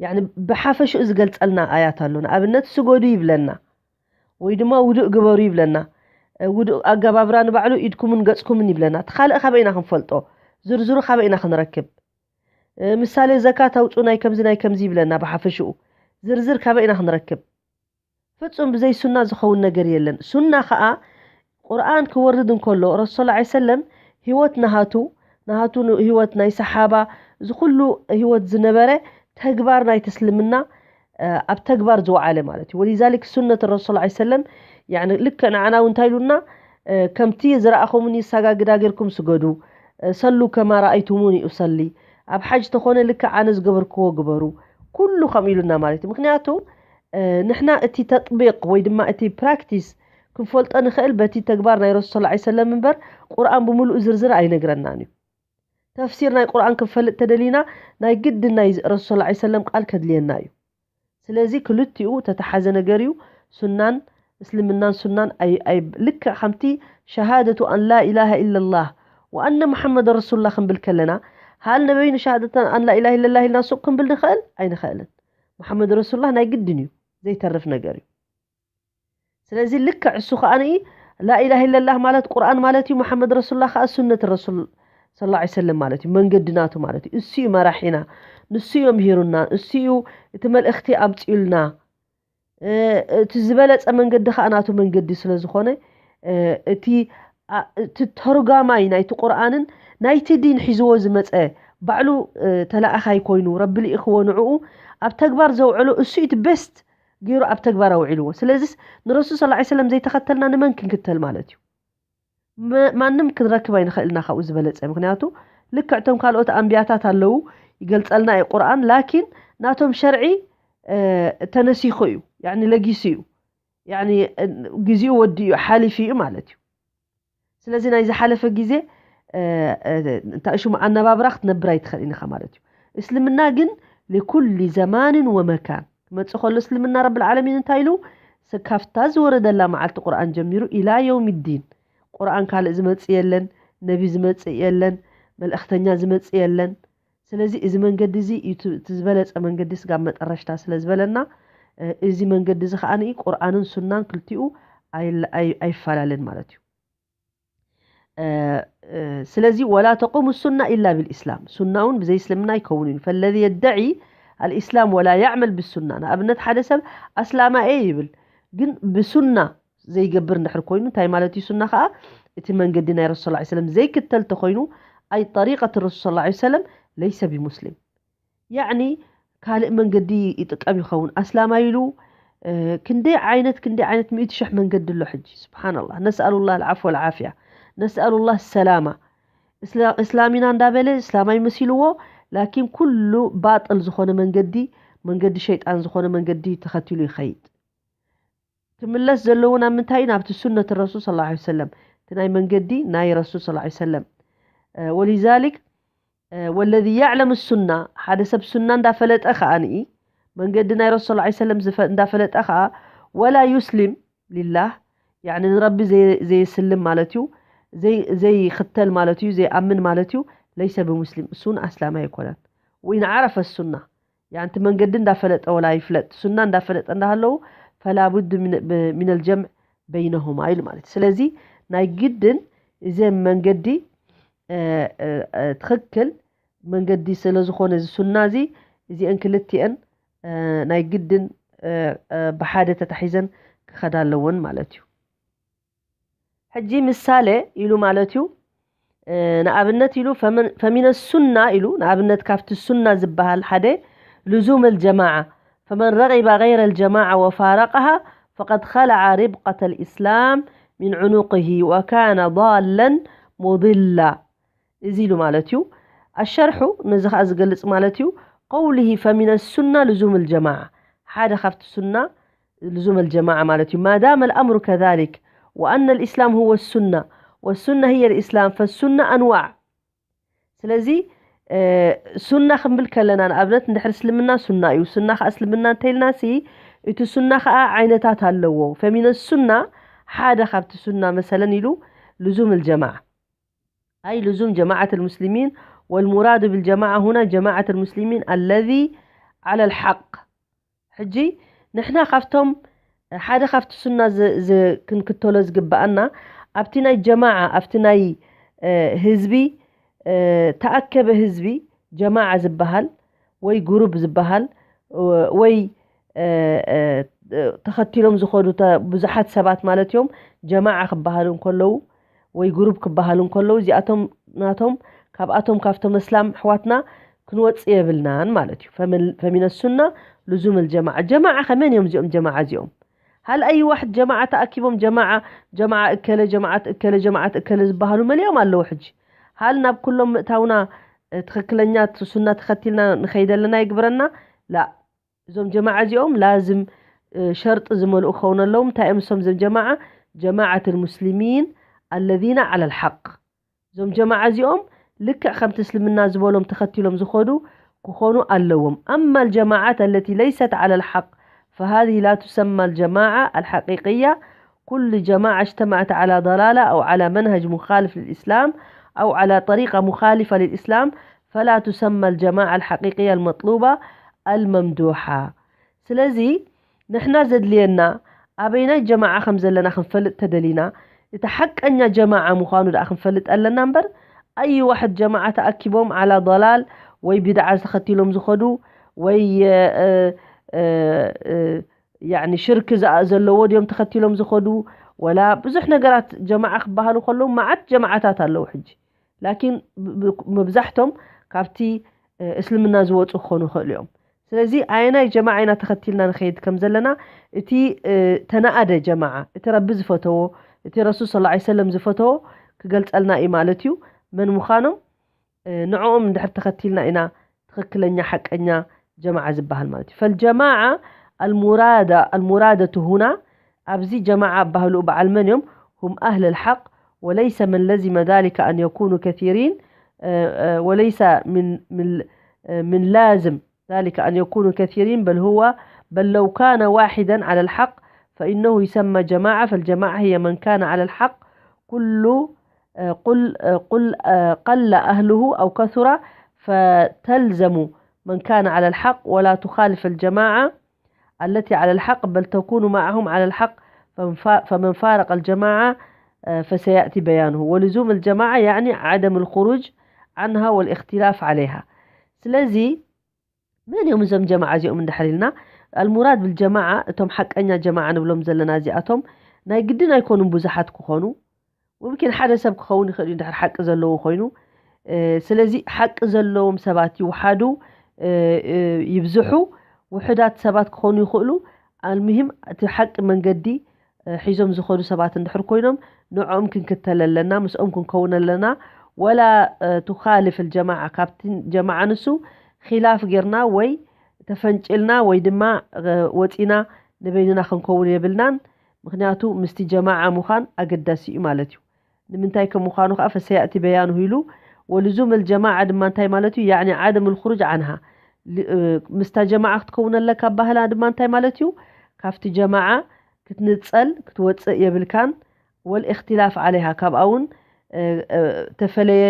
ያዕኒ ብሓፈሽኡ ዝገልጸልና ኣያት ኣሎ። ንኣብነት ስገዱ ይብለና ወይ ድማ ውዱእ ግበሩ ይብለና። ውዱእ ኣገባብራ ንባዕሉ ኢድኩምን ገጽኩምን ይብለና። እቲ ካልእ ካበይ ኢና ክንፈልጦ? ዝርዝሩ ካበይ ኢና ክንረክብ? ምሳሌ ዘካት ኣውፁ ናይ ከምዚ ናይ ከምዚ ይብለና ብሓፈሽኡ። ዝርዝር ካበይ ኢና ክንረክብ? ፍጹም ብዘይ ሱና ዝኸውን ነገር የለን። ሱና ኸዓ ቁርኣን ክወርድ እንከሎ ረሱል ሰለላሁ ዐለይሂ ወሰለም ህይወት ናሃቱ ናሃቱ ህይወት ናይ ሰሓባ እዚ ኩሉ ህይወት ዝነበረ ተግባር ናይ እስልምና ኣብ ተግባር ዝወዓለ ማለት እዩ። ولذلك ሱነት ረሱል ሰለላሁ ዐለይሂ ወሰለም ያዕኒ ልክዕ ንዓና እውን እንታይ ኢሉና ከምቲ ዝረኣኹምኒ ይሰጋግዳ ጌርኩም ስገዱ ሰሉ ከማ ረኣይቱሙኒ ኡሰሊ ኣብ ሓጅ ተኾነ ልክዕ ኣነ ዝገበርክዎ ግበሩ ኩሉ ከምኡ ኢሉና ማለት እዩ። ምክንያቱ ንሕና እቲ ተጥቢቕ ወይ ድማ እቲ ፕራክቲስ ክንፈልጦ ንኽእል በቲ ተግባር ናይ ረሱል ሰለላሁ ዐለይሂ ወሰለም እምበር ቁርኣን ብምሉኡ ዝርዝር ኣይነግረናን እዩ። ተፍሲር ናይ ቁርኣን ክንፈልጥ ተደሊና ናይ ግድን ናይ ረሱል ሰለላሁ ዐለይሂ ወሰለም ቃል ከድልየና እዩ። ስለዚ ክልቲኡ ተተሓዘ ነገር እዩ። ሱናን እስልምናን ሱናን ኣይ ኣይ ልክዕ ከምቲ ሸሃደቱ ኣን ላ ኢላሃ ኢለላህ ወኣነ ሙሓመድ ረሱሉላህ ክንብል ከለና ሃል ነበይኑ ሸሃደተን ኣን ላ ኢላሃ ኢለላህ ኢልና ሱቕ ክንብል ንኽእል ኣይንኽእልን። ሙሓመድ ረሱሉላህ ናይ ግድን እዩ፣ ዘይተርፍ ነገር እዩ። ስለዚ ልክዕ እሱ ከኣ ላኢላሃ ኢለላህ ማለት ቁርኣን ማለት እዩ። መሓመድ ረሱሉላህ ከኣ ሱነት ረሱል ሰለላሁ ዐለይሂ ወሰለም ማለት እዩ። መንገዲ ናቱ ማለት እዩ። እሱ እዩ መራሒና፣ ንሱ እዩ ኣምሂሩና፣ እሱ እዩ እቲ መልእኽቲ ኣምፂኡልና። እቲ ዝበለፀ መንገዲ ከኣ ናቱ መንገዲ ስለ ዝኾነ እቲ እቲ ተርጓማይ ናይቲ ቁርኣንን ናይቲ ዲን ሒዝዎ ዝመፀ ባዕሉ ተላኣኻይ ኮይኑ ረቢ ልኢኽዎ ንዕኡ ኣብ ተግባር ዘውዕሎ እሱ እቲ ቤስት ገይሩ ኣብ ተግባር ኣውዒልዎ። ስለዚስ ንረሱል ሰለላሁ ዐለይሂ ወሰለም ዘይተኸተልና ንመን ክንክተል ማለት እዩ? ማንም ክንረክብ ኣይንኽእል ኢና ካብኡ ዝበለፀ። ምክንያቱ ልክዕ እቶም ካልኦት ኣንብያታት ኣለዉ፣ ይገልፀልና እዩ ቁርኣን። ላኪን ናቶም ሸርዒ ተነሲኮ እዩ፣ ለጊሱ እዩ፣ ግዜኡ ወዲ እዩ፣ ሓሊፉ እዩ ማለት እዩ። ስለዚ ናይ ዝሓለፈ ግዜ እንታይ ሽሙ ኣነባብራ ክትነብር ኣይትኽእል ኢኻ ማለት እዩ። እስልምና ግን ሊኩሊ ዘማንን ወመካን ክመፅእ ከሎ፣ እስልምና ረብል ዓለሚን እንታይ ኢሉ? ካብታ ዝወረደላ መዓልቲ ቁርኣን ጀሚሩ ኢላ የውም ዲን፣ ቁርኣን ካልእ ዝመፅእ የለን፣ ነቢ ዝመፅእ የለን፣ መልእኽተኛ ዝመፅእ የለን። ስለዚ እዚ መንገዲ እዚ እቲ ዝበለፀ መንገዲ ስጋብ መጠረሽታ ስለ ዝበለና፣ እዚ መንገዲ እዚ ከዓ ቁርኣንን ሱናን ክልቲኡ ኣይፈላለን ማለት እዩ። ስለዚ ወላ ተቁሙ ሱና ኢላ ቢልእስላም፣ ሱና እውን ብዘይ እስልምና ይከውን እዩ። ፈለዚ የደዒ ኣልእስላም ወላ ያዕመል ብሱና፣ ንኣብነት ሓደ ሰብ ኣስላማ እየ ይብል፣ ግን ብሱና ዘይገብር እንድሕር ኮይኑ፣ እንታይ ማለት እዩ ሱና ከዓ? እቲ መንገዲ ናይ ረሱል ሰለላሁ ዐለይሂ ወሰለም ዘይክተል ተኮይኑ፣ ኣይ ጠሪቀት ረሱል ሰለላሁ ዐለይሂ ወሰለም፣ ለይሰ ቢሙስሊም። ያዕኒ ካልእ መንገዲ ይጥቀም ይኸውን። ኣስላማይ ኢሉ ክንደይ ዓይነት ክንደይ ዓይነት ሚእቲ ሽሕ መንገዲ ኣሎ ሕጂ። ስብሓንላህ። ነስኣሉላህ ልዓፍ ወልዓፍያ፣ ነስኣሉላህ ሰላማ። እስላም ኢና እንዳበለ እስላማይ መሲልዎ፣ ላኪን ኩሉ ባጥል ዝኾነ መንገዲ፣ መንገዲ ሸይጣን ዝኾነ መንገዲ ተኸቲሉ ይኸይድ። ክምለስ ዘለዎ ናብ ምንታይ እዩ? ናብቲ ሱነት ረሱል ሰለላሁ ዐለይሂ ወሰለም፣ እቲ ናይ መንገዲ ናይ ረሱል ሰለላሁ ዐለይሂ ወሰለም። ወሊዛሊክ ወለዚ ያዕለም ሱና፣ ሓደ ሰብ ሱና እንዳፈለጠ ከዓኒ መንገዲ ናይ ረሱል ሰለላሁ ዐለይሂ ወሰለም እንዳፈለጠ ከዓ ወላ ዩስሊም ሊላህ፣ ያዕኒ ንረቢ ዘየስልም ማለት እዩ፣ ዘይክተል ማለት እዩ፣ ዘይኣምን ማለት እዩ። ለይሰ ብሙስሊም፣ እሱ እውን ኣስላማይ ኣይኮነን። ወኢን ዓረፈ ሱና፣ ያንቲ መንገዲ እንዳፈለጠ ወላ ይፍለጥ ሱና እንዳፈለጠ እንዳሃለዉ ፈላቡድ ሚነል ጀምዕ በይነሁማ ኢሉ ማለት። ስለዚ ናይ ግድን እዚ መንገዲ ትኽክል መንገዲ ስለ ዝኾነ፣ እዚ ሱና እዚ፣ እዚአን ክልቲአን ናይ ግድን ብሓደ ተታሒዘን ክኸዳ ኣለወን ማለት እዩ። ሕጂ ምሳሌ ኢሉ ማለት እዩ። ንኣብነት ኢሉ ፈሚነ ሱና ኢሉ፣ ንኣብነት ካብቲ ሱና ዝበሃል ሓደ ልዙም ልጀማዓ፣ ፈመን ረቂባ ገይረ ልጀማዓ ወፋረቀሃ ፈቀድ ኸለዓ ሪብቀተ ልእስላም ምን ዕኑቅሂ ወካነ ዳለን ሙድላ። እዚ ኢሉ ማለት እዩ። ኣሸርሑ ነዚ ከዓ ዝገልፅ ማለት እዩ። ቀውልሂ ፈሚነ ሱና ልዙም ልጀማዓ፣ ሓደ ካብቲ ሱና ልዙም ልጀማዓ ማለት እዩ። ማዳመ ልኣምሩ ከዛሊክ ወኣነ ልእስላም ሁወ ሱና ወሱና ህየ ልእስላም ፈሱና ኣንዋዕ። ስለዚ ሱና ክንብል ከለና ንኣብነት እንድሕር እስልምና ሱና እዩ። ሱና ከዓ እስልምና እንተኢልና ሲ እቲ ሱና ከዓ ዓይነታት ኣለዎ። ፈሚነ ሱና ሓደ ካብቲ ሱና መሰለን ኢሉ ልዙም ልጀማዓ። ኣይ ልዙም ጀማዓት ልሙስሊሚን፣ ወልሙራዱ ብልጀማዓ ሁና ጀማዓት ልሙስሊሚን ኣለዚ ዓለ ልሓቅ። ሕጂ ንሕና ካብቶም ሓደ ካብቲ ሱና ክንክተሎ ዝግበኣና ኣብቲ ናይ ጀማዓ ኣብቲ ናይ ህዝቢ ተኣከበ ህዝቢ ጀማዓ ዝበሃል ወይ ጉሩብ ዝበሃል ወይ ተኸቲሎም ዝኸዱ ብዙሓት ሰባት ማለት እዮም። ጀማዓ ክበሃሉ እንከለዉ ወይ ጉሩብ ክበሃሉ እንከለዉ እዚኣቶም ናቶም ካብኣቶም ካብቶም እስላም ኣሕዋትና ክንወፅእ የብልናን ማለት እዩ። ፈሚነ ሱና ልዙም ልጀማዓ። ጀማዓ ከመን እዮም እዚኦም ጀማዓ እዚኦም? ሃል ኣይ ዋሕድ ጀማዓ ተኣኪቦም ጀማዓ ጀማዓ እከለ ጀማዓት እከለ ጀማዓት እከለ ዝበሃሉ መሊኦም ኣለዉ። ሕጂ ሃል ናብ ኩሎም ምእታውና ትኽክለኛ ሱና ተኸቲልና ንኸይድ ኣለና ይግብረና? ላ። እዞም ጀማዓ እዚኦም ላዝም ሸርጢ ዝመልኡ ክኸውን ኣለዎም። እንታይ እዮም እሶም እዞም ጀማዓ? ጀማዓት ልሙስሊሚን ኣለዚና ዓላ ልሓቅ። እዞም ጀማዓ እዚኦም ልክዕ ከምቲ እስልምና ዝበሎም ተኸቲሎም ዝኸዱ ክኾኑ ኣለዎም። ኣማ ልጀማዓት ኣለቲ ለይሰት ዓላ ልሓቅ ፈሃዚህ ላ ቱሰማ ልጀማዓ ኣልሓቂቅያ። ኩሉ ጀማዓ እጅተማዐት ዓላ ضላላ ኣው ዓላ መንሀጅ ሙኻልፍ ልልእስላም ኣው ዓላ ጠሪቃ ሙኻሊፋ ልልእስላም ፈላ ቱሰማ ልጀማዓ ኣልሓቂቅያ ኣልመጥሉባ ኣልመምዱሓ። ስለዚ ንሕና ዘድልየና ኣበይናይ ጀማዓ ከም ዘለና ክንፈልጥ ተደሊና፣ እቲ ሓቀኛ ጀማዓ ምዃኑ ደኣ ክንፈልጥ ኣለና እምበር፣ ኣይ ዋሕድ ጀማዓ ተኣኪቦም ዓላ ضላል ወይ ቢድዓ ተኸቲሎም ዝኸዱ ወይ ያኒ ሽርክ ዘለዎ ድዮም ተኸቲሎም ዝኸዱ፣ ወላ ብዙሕ ነገራት ጀማዓ ክበሃሉ ከለዉ መዓት ጀማዓታት ኣለዉ። ሕጂ ላኪን መብዛሕቶም ካብቲ እስልምና ዝወፁ ክኾኑ ይኽእሉ እዮም። ስለዚ ኣየናይ ጀማዓ ኢና ተኸቲልና ንኸይድ ከም ዘለና፣ እቲ ተናኣደ ጀማዓ፣ እቲ ረቢ ዝፈተዎ፣ እቲ ረሱል ሰለላሁ ዐለይሂ ወሰለም ዝፈተዎ ክገልጸልና እዩ ማለት እዩ። መን ምዃኖም ንዕኦም እንድሕር ተኸቲልና ኢና ትኽክለኛ ሓቀኛ ጀማዓ ዝበሃል ማለት እዩ። فالجماعة المرادة المرادة هنا ኣብዚ ጀማዓ ኣባህልኡ በዓል መን እዮም? هم أهل الحق وليس من لزم ذلك أن يكونوا كثيرين وليس من من من لازم ذلك أن يكونوا كثيرين بل هو بل لو كان واحدا على الحق فإنه يسمى جماعة فالجماعة هي من كان على الحق كل قل قل قل أهله أو كثر فتلزم من كان على الحق ولا تخالف الجماعة التي على الحق بل تكون معهم على الحق فمن فارق الجماعة فسيأتي بيانه ولزوم الجماعة يعني عدم الخروج عنها والاختلاف عليها ስለዚ መን እዮም እዞም ጀማዓ እዚኦም እንድሕር ኢልና المراد بالجماعة እቶም ሓቀኛ ጀማዓ ንብሎም ዘለና እዚኣቶም ናይ ግድን ኣይኮኑን ብዙሓት ክኾኑ ممكن ሓደ ሰብ ክኸውን ይኽእል እዩ እንድሕር ሓቂ ዘለዎ ኮይኑ ስለዚ ሓቂ ዘለዎም ሰባት ይውሓዱ ይብዝሑ ውሕዳት ሰባት ክኾኑ ይኽእሉ المهم እቲ ሓቂ መንገዲ ሒዞም ዝኸዱ ሰባት እንድሕር ኮይኖም ንዕኦም ክንክተል ኣለና ምስኦም ክንከውን ኣለና ولا تخالف الجماعة ካብቲ ጀማዓ ንሱ ኺላፍ ጌርና ወይ ተፈንጭልና ወይ ድማ ወፂና ንበይንና ክንከውን የብልናን ምክንያቱ ምስቲ ጀማዓ ምዃን ኣገዳሲ እዩ ማለት እዩ ንምንታይ ከም ምዃኑ ከዓ فسيأتي بيانه ኢሉ ولزوم الجماعة ድማ እንታይ ማለት እዩ يعني عدم الخروج عنها ምስታ ጀማዓ ክትከውን ኣለካ ባህላ ድማ እንታይ ማለት እዩ ካብቲ ጀማዓ ክትንፀል ክትወፅእ የብልካን والاختلاف عليها ካብኣ እውን ተፈለየ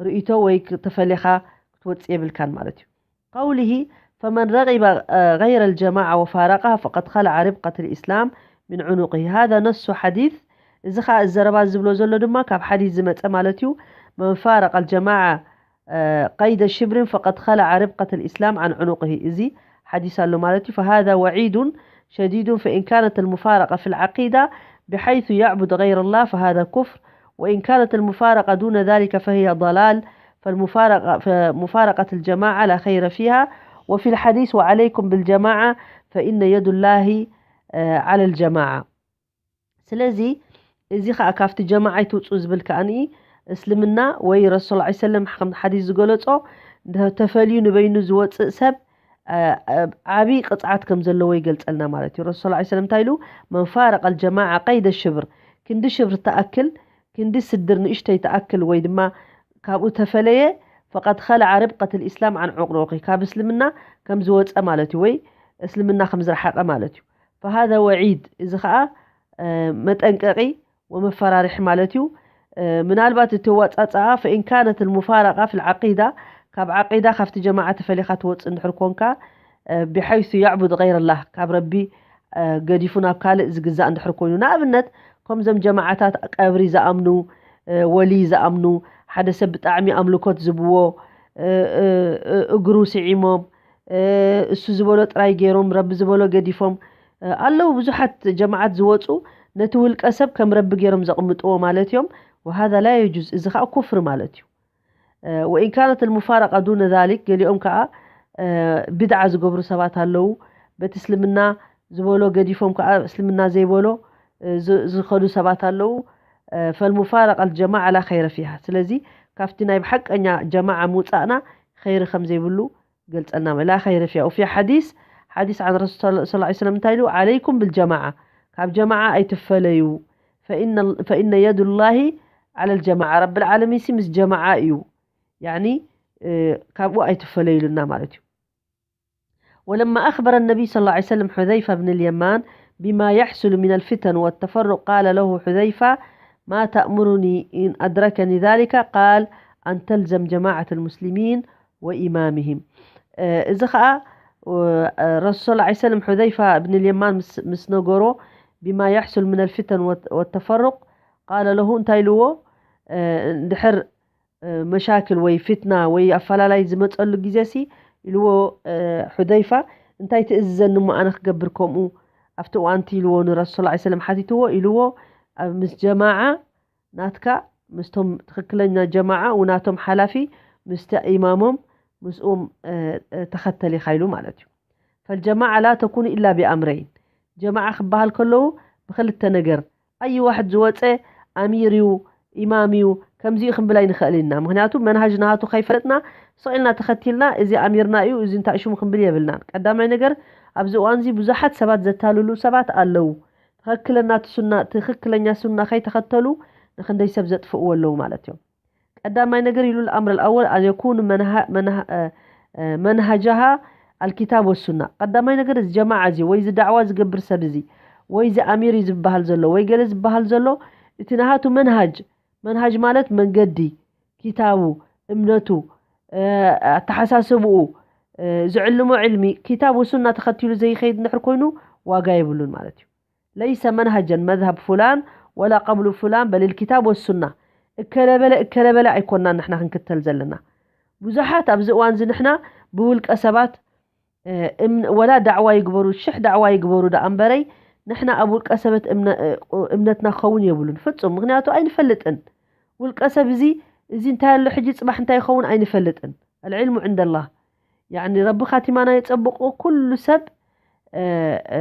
ርእይቶ ወይ ተፈሊኻ ክትወፅእ የብልካን ማለት እዩ قوله فمن رغب غير الجماعة وفارقها فقد خلع ربقة الإسلام من عنقه هذا نص حديث እዚ ኸዓ ዘረባ ዝብሎ ዘሎ ድማ ካብ ሓዲስ ዝመፀ ማለት እዩ من فارق الجماعة قيد شبر فقد خلع ربقة الإسلام عن عنقه እዚ ሓዲስ ኣሎ ማለት እዩ فهذا وعيد شديد فإن كانت المفارقة في العقيدة بحيث يعبد غير الله فهذا كفر وإن كانت المفارقة دون ذلك فهي ضلال فالمفارقة فمفارقة الجماعة لا خير فيها وفي الحديث وعليكم بالجماعة فإن يد الله على الجماعة ስለዚ እዚ ኸዓ ካብቲ ጀማዓ ኣይትውፁ ዝብል ከዓኒ እስልምና ወይ ረሱል ላ ሰለም ከም ሓዲስ ዝገለፆ ተፈልዩ ንበይኑ ዝወፅእ ሰብ ዓብዪ ቅፅዓት ከም ዘለዎ ይገልፀልና ማለት እዩ ረሱል ላ ሰለም እንታይ ኢሉ من فارق الجماعة قيد شبر ክንዲ ሽብር ትኣክል ክንዲ ስድር ንእሽተይ ትኣክል ወይ ድማ ካብኡ ተፈለየ فقد خلع ربقة الإسلام عن عنقه ካብ እስልምና ከም ዝወፀ ማለት እዩ ወይ እስልምና ከም ዝረሓቐ ማለት እዩ فهذا وعيد እዚ ኸዓ መጠንቀቒ ወመፈራርሒ ማለት እዩ ምናልባት እቲ ዋፃፃኣ فإن كانت المفارقة في العقيدة ካብ ዓቂዳ ካብቲ ጀማዓ ተፈሊኻ ትወፅእ እንድሕር ኮንካ بحيث يعبد غير الله ካብ ረቢ ገዲፉ ናብ ካልእ ዝግዛእ እንድሕር ኮይኑ ንኣብነት ከምዞም ጀማዓታት ቀብሪ ዝኣምኑ ወሊ ዝኣምኑ ሓደ ሰብ ብጣዕሚ ኣምልኮት ዝብዎ እግሩ ስዒሞም እሱ ዝበሎ ጥራይ ገይሮም ረቢ ዝበሎ ገዲፎም ኣለዉ ብዙሓት ጀማዓት ዝወፁ ነቲ ውልቀ ሰብ ከም ረቢ ገይሮም ዘቕምጥዎ ማለት እዮም وهذا لا يجوز እዚ ከዓ ኩፍሪ ማለት እዩ وإن كانت المفارقة دون ذلك ገሊኦም ከዓ ቢድዓ ዝገብሩ ሰባት ኣለዉ በቲ እስልምና ዝበሎ ገዲፎም ከዓ እስልምና ዘይበሎ ዝኸዱ ሰባት ኣለዉ فالمفارقة الجماعة لا خير فيها ስለዚ ካብቲ ናይ ብሓቀኛ ጀማዓ ምውፃእና ኸይሪ ከም ዘይብሉ ገልፀልና لا خير فيها وفي حديث حديث عن رسول صلى الله عليه وسلم እንታይ ኢሉ عليكم بالجماعة ካብ ጀማዓ ኣይትፈለዩ فإن فإن يد الله على الجماعة رب العالمين ሲ ምስ ጀማዓ እዩ يعني ካብኡ ኣይትፈለዩ ኢሉና ማለት እዩ ولما أخبر النبي صلى الله عليه وسلم حذيفة بن اليمان بما يحصل من الفتن والتفرق قال له حذيفة ما تأمرني إن أدركني ذلك قال أن تلزم جماعة المسلمين وإمامهم እዚ ኸዓ ረሱል صلى الله عليه وسلم حذيفة بن اليمان ምስ ነገሮ بما يحصل من الفتن والتفرق قال له እንታይ ኢልዎ እንድሕር መሻክል ወይ ፊትና ወይ ኣፈላላይ ዝመፀሉ ግዜ ሲ ኢልዎ ሑደይፋ እንታይ ትእዝዘኒ እሞ ኣነ ክገብር ከምኡ ኣብቲ እዋንቲ ኢልዎ ንረሱል صلى الله عليه وسلم ሓቲትዎ ኢልዎ ኣብ ምስ ጀማዓ ናትካ ምስቶም ትኽክለኛ ጀማዓ ውናቶም ሓላፊ ምስቲ ኢማሞም ምስኡም ተኸተል ኢኻ ኢሉ ማለት እዩ فالجماعة لا تكون إلا بأمرين ጀማዓ ክበሃል ከለዉ ብክልተ ነገር ኣይ ዋሕድ ዝወፀ ኣሚር እዩ ኢማም እዩ፣ ከምዚ እዩ ክንብል ኣይንኽእል ኢና። ምኽንያቱ መንሃጅ ናቱ ከይፈለጥና ስቕ ኢልና ተኸቲልና፣ እዚ ኣሚርና እዩ፣ እዚ እንታይ ሽሙ ክንብል የብልናን። ቀዳማይ ነገር፣ ኣብዚ እዋን እዚ ብዙሓት ሰባት ዘታልሉ ሰባት ኣለዉ። ትኽክለና እቲ ሱና፣ ትኽክለኛ ሱና ከይተኸተሉ ንኽንደይ ሰብ ዘጥፍእዎ ኣለዉ ማለት እዮም። ቀዳማይ ነገር ኢሉ፣ الأمر الأول أن يكون منها-، منها-، እ፣ እ፣ منهجها الكتاب والسنة። ቀዳማይ ነገር፣ እዚ ጀማዓ እዚ ወይ እዚ ዳዕዋ ዝገብር ሰብ እዚ ወይ እዚ ኣሚር እዩ ዝበሃል ዘሎ ወይ ገለ ዝበሃል ዘሎ፣ እቲ ናሃቱ መንሃጅ፣ መንሃጅ ማለት መንገዲ፣ ኪታቡ፣ እምነቱ፣ እ፣ ኣተሓሳስብኡ፣ እ፣ ዝዕልሞ ዕልሚ፣ ኪታብ ወሱና ተኸቲሉ ዘይኸይድ እንድሕር ኮይኑ፣ ዋጋ የብሉን ማለት እዩ። ለይሰ መንሃጀን መዝሃብ ፉላን ወላ ቀብሉ ፉላን በል ልኪታብ ወሱና። እከለበለ እከለበለ ኣይኮናን ንሕና ክንክተል ዘለና። ብዙሓት ኣብዚ እዋን እዚ ንሕና ብውልቀ ሰባት፣ እ፣ እም-፣ ወላ ዳዕዋ ይግበሩ፣ ሽሕ ዳዕዋ ይግበሩ ደኣ እምበረይ፣ ንሕና ኣብ ውልቀ ሰበት እምነ-፣ እ፣ እምነትና ክኸውን የብሉን ፍጹም። ምኽንያቱ ኣይንፈልጥን። ውልቀ ሰብ እዚ፣ እዚ እንታይ ኣሎ ሕጂ ጽባሕ እንታይ ይኸውን ኣይንፈልጥን። العلم عند الله። ያዕኒ ረቢ ካቲማና የጸብቆ። ኩሉ ሰብ፣ እ፣ እ፣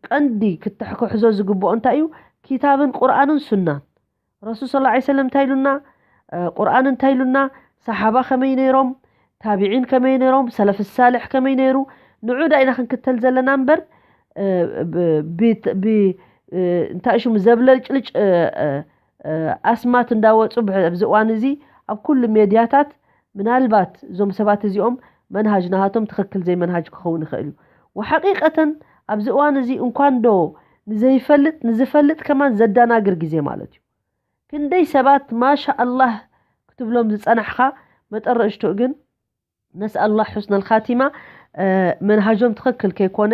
ቀንዲ ክትሕ-፣ ክሕዞ ዝግብኦ እንታይ እዩ? ኪታብን ቁርኣንን ሱናን። ረሱል ሰለላሁ ዐለይሂ ወሰለም እንታይ ኢሉና? እ፣ ቁርኣን እንታይ ኢሉና? ሰሓባ ከመይ ነይሮም? ታቢዒን ከመይ ነይሮም? ሰለፍ ሳልሕ ከመይ ነይሩ? ንዑ ዳ ኢና ክንክተል ዘለና እምበር፣ እ፣ ብ-፣ ብ-፣ ብ-፣ እ፣ እንታይ ሽሙ ዘብለጭልጭ፣ እ፣ እ፣ እ፣ ኣስማት እንዳወጹ ብ-፣ ኣብዚ እዋን እዚ ኣብ ኩሉ ሜድያታት ምናልባት እዞም ሰባት እዚኦም መንሃጅ ናሃቶም ትኽክል ዘይመንሃጅ ክኸውን ይኽእል እዩ። ወሓቂቀተን ኣብዚ እዋን እዚ እንኳን ዶ ንዘይፈልጥ ንዝፈልጥ ከማን ዘደናግር ግዜ ማለት እዩ። ክንደይ ሰባት ማሻ ኣላህ ክትብሎም ዝጸናሕኻ መጠረሽትኡ ግን ነስኣል ላህ ሑስነል ኻቲማ፣ እ፣ መንሃጆም ትኽክል ከይኮነ፣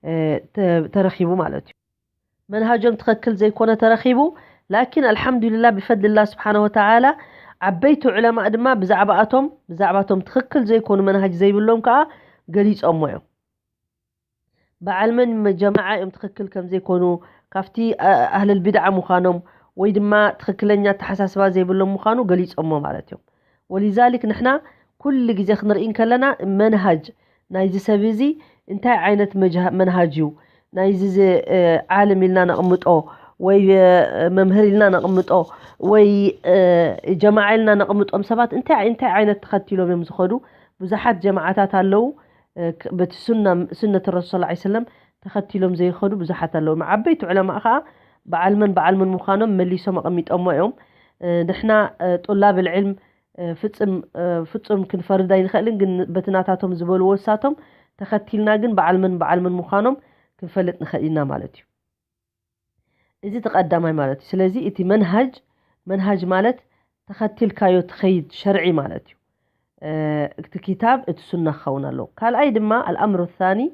እ፣ ተ-፣ ተረኺቡ ማለት እዩ። መንሃጆም ትኽክል ዘይኮነ ተረኺቡ። ላኪን ኣልሓምዱሊላህ ብፈድልላህ ስብሓነ ወተዓላ ዓበይቲ ዑለማእ ድማ ብዛዕባኣቶም፣ ብዛዕባቶም ትኽክል ዘይኮኑ መንሃጅ ዘይብሎም ከዓ ገሊጾሞ እዮም። በዓል መን ጀማዓ እዮም ትኽክል ከም ዘይኮኑ፣ ካብቲ፣ እ፣ ኣህለል ቢድዓ ምዃኖም ወይ ድማ ትኽክለኛ ኣተሓሳስባ ዘይብሎም ምዃኑ ገሊጾሞ ማለት እዮም። ወሊዛሊክ ንሕና ኩሉ ግዜ ክንርኢ እንከለና መንሃጅ ናይዚ ሰብ እዚ እንታይ ዓይነት መጅሃ-፣ መንሃጅ እዩ፣ ናይዚ ዝ-፣ እ፣ ዓለም ኢልና ነቕምጦ ወይ፣ እ፣ መምህር ኢልና ነቕምጦ ወይ፣ እ፣ ጀማዓ ኢልና ነቕምጦም ሰባት እንታይ፣ እንታይ ዓይነት ተኸቲሎም እዮም ዝኸዱ? ብዙሓት ጀማዓታት ኣለዉ፣ እ፣ ክ-፣ በቲ ሱና፣ ሱነት ረሱል ሰለላሁ ዐለይሂ ወሰለም ተኸቲሎም ዘይኸዱ ብዙሓት ኣለዉ። ዓበይቲ ዑለማእ ኸዓ በዓል መን በዓል መን ምዃኖም መሊሶም ኣቐሚጦሞ እዮም። እ፣ ንሕና፣ እ፣ ጡላብ ልዕልም፣ እ፣ ፍጽም፣ እ፣ ፍጹም ክንፈርድ ኣይንኽእልን፣ ግን በቲ ናታቶም ዝበልዎ እሳቶም ተኸቲልና ግን በዓል መን በዓል መን ምዃኖም ክንፈልጥ ንኽእል ኢና ማለት እዩ። እዚ እቲ ቀዳማይ ማለት እዩ። ስለዚ እቲ መንሃጅ፣ መንሃጅ ማለት ተኸቲልካዮ ትኸይድ ሸርዒ ማለት እዩ። እ፣ እቲ ኪታብ፣ እቲ ሱና ክኸውን ኣለዎ። ካልኣይ ድማ፣ الأمر الثاني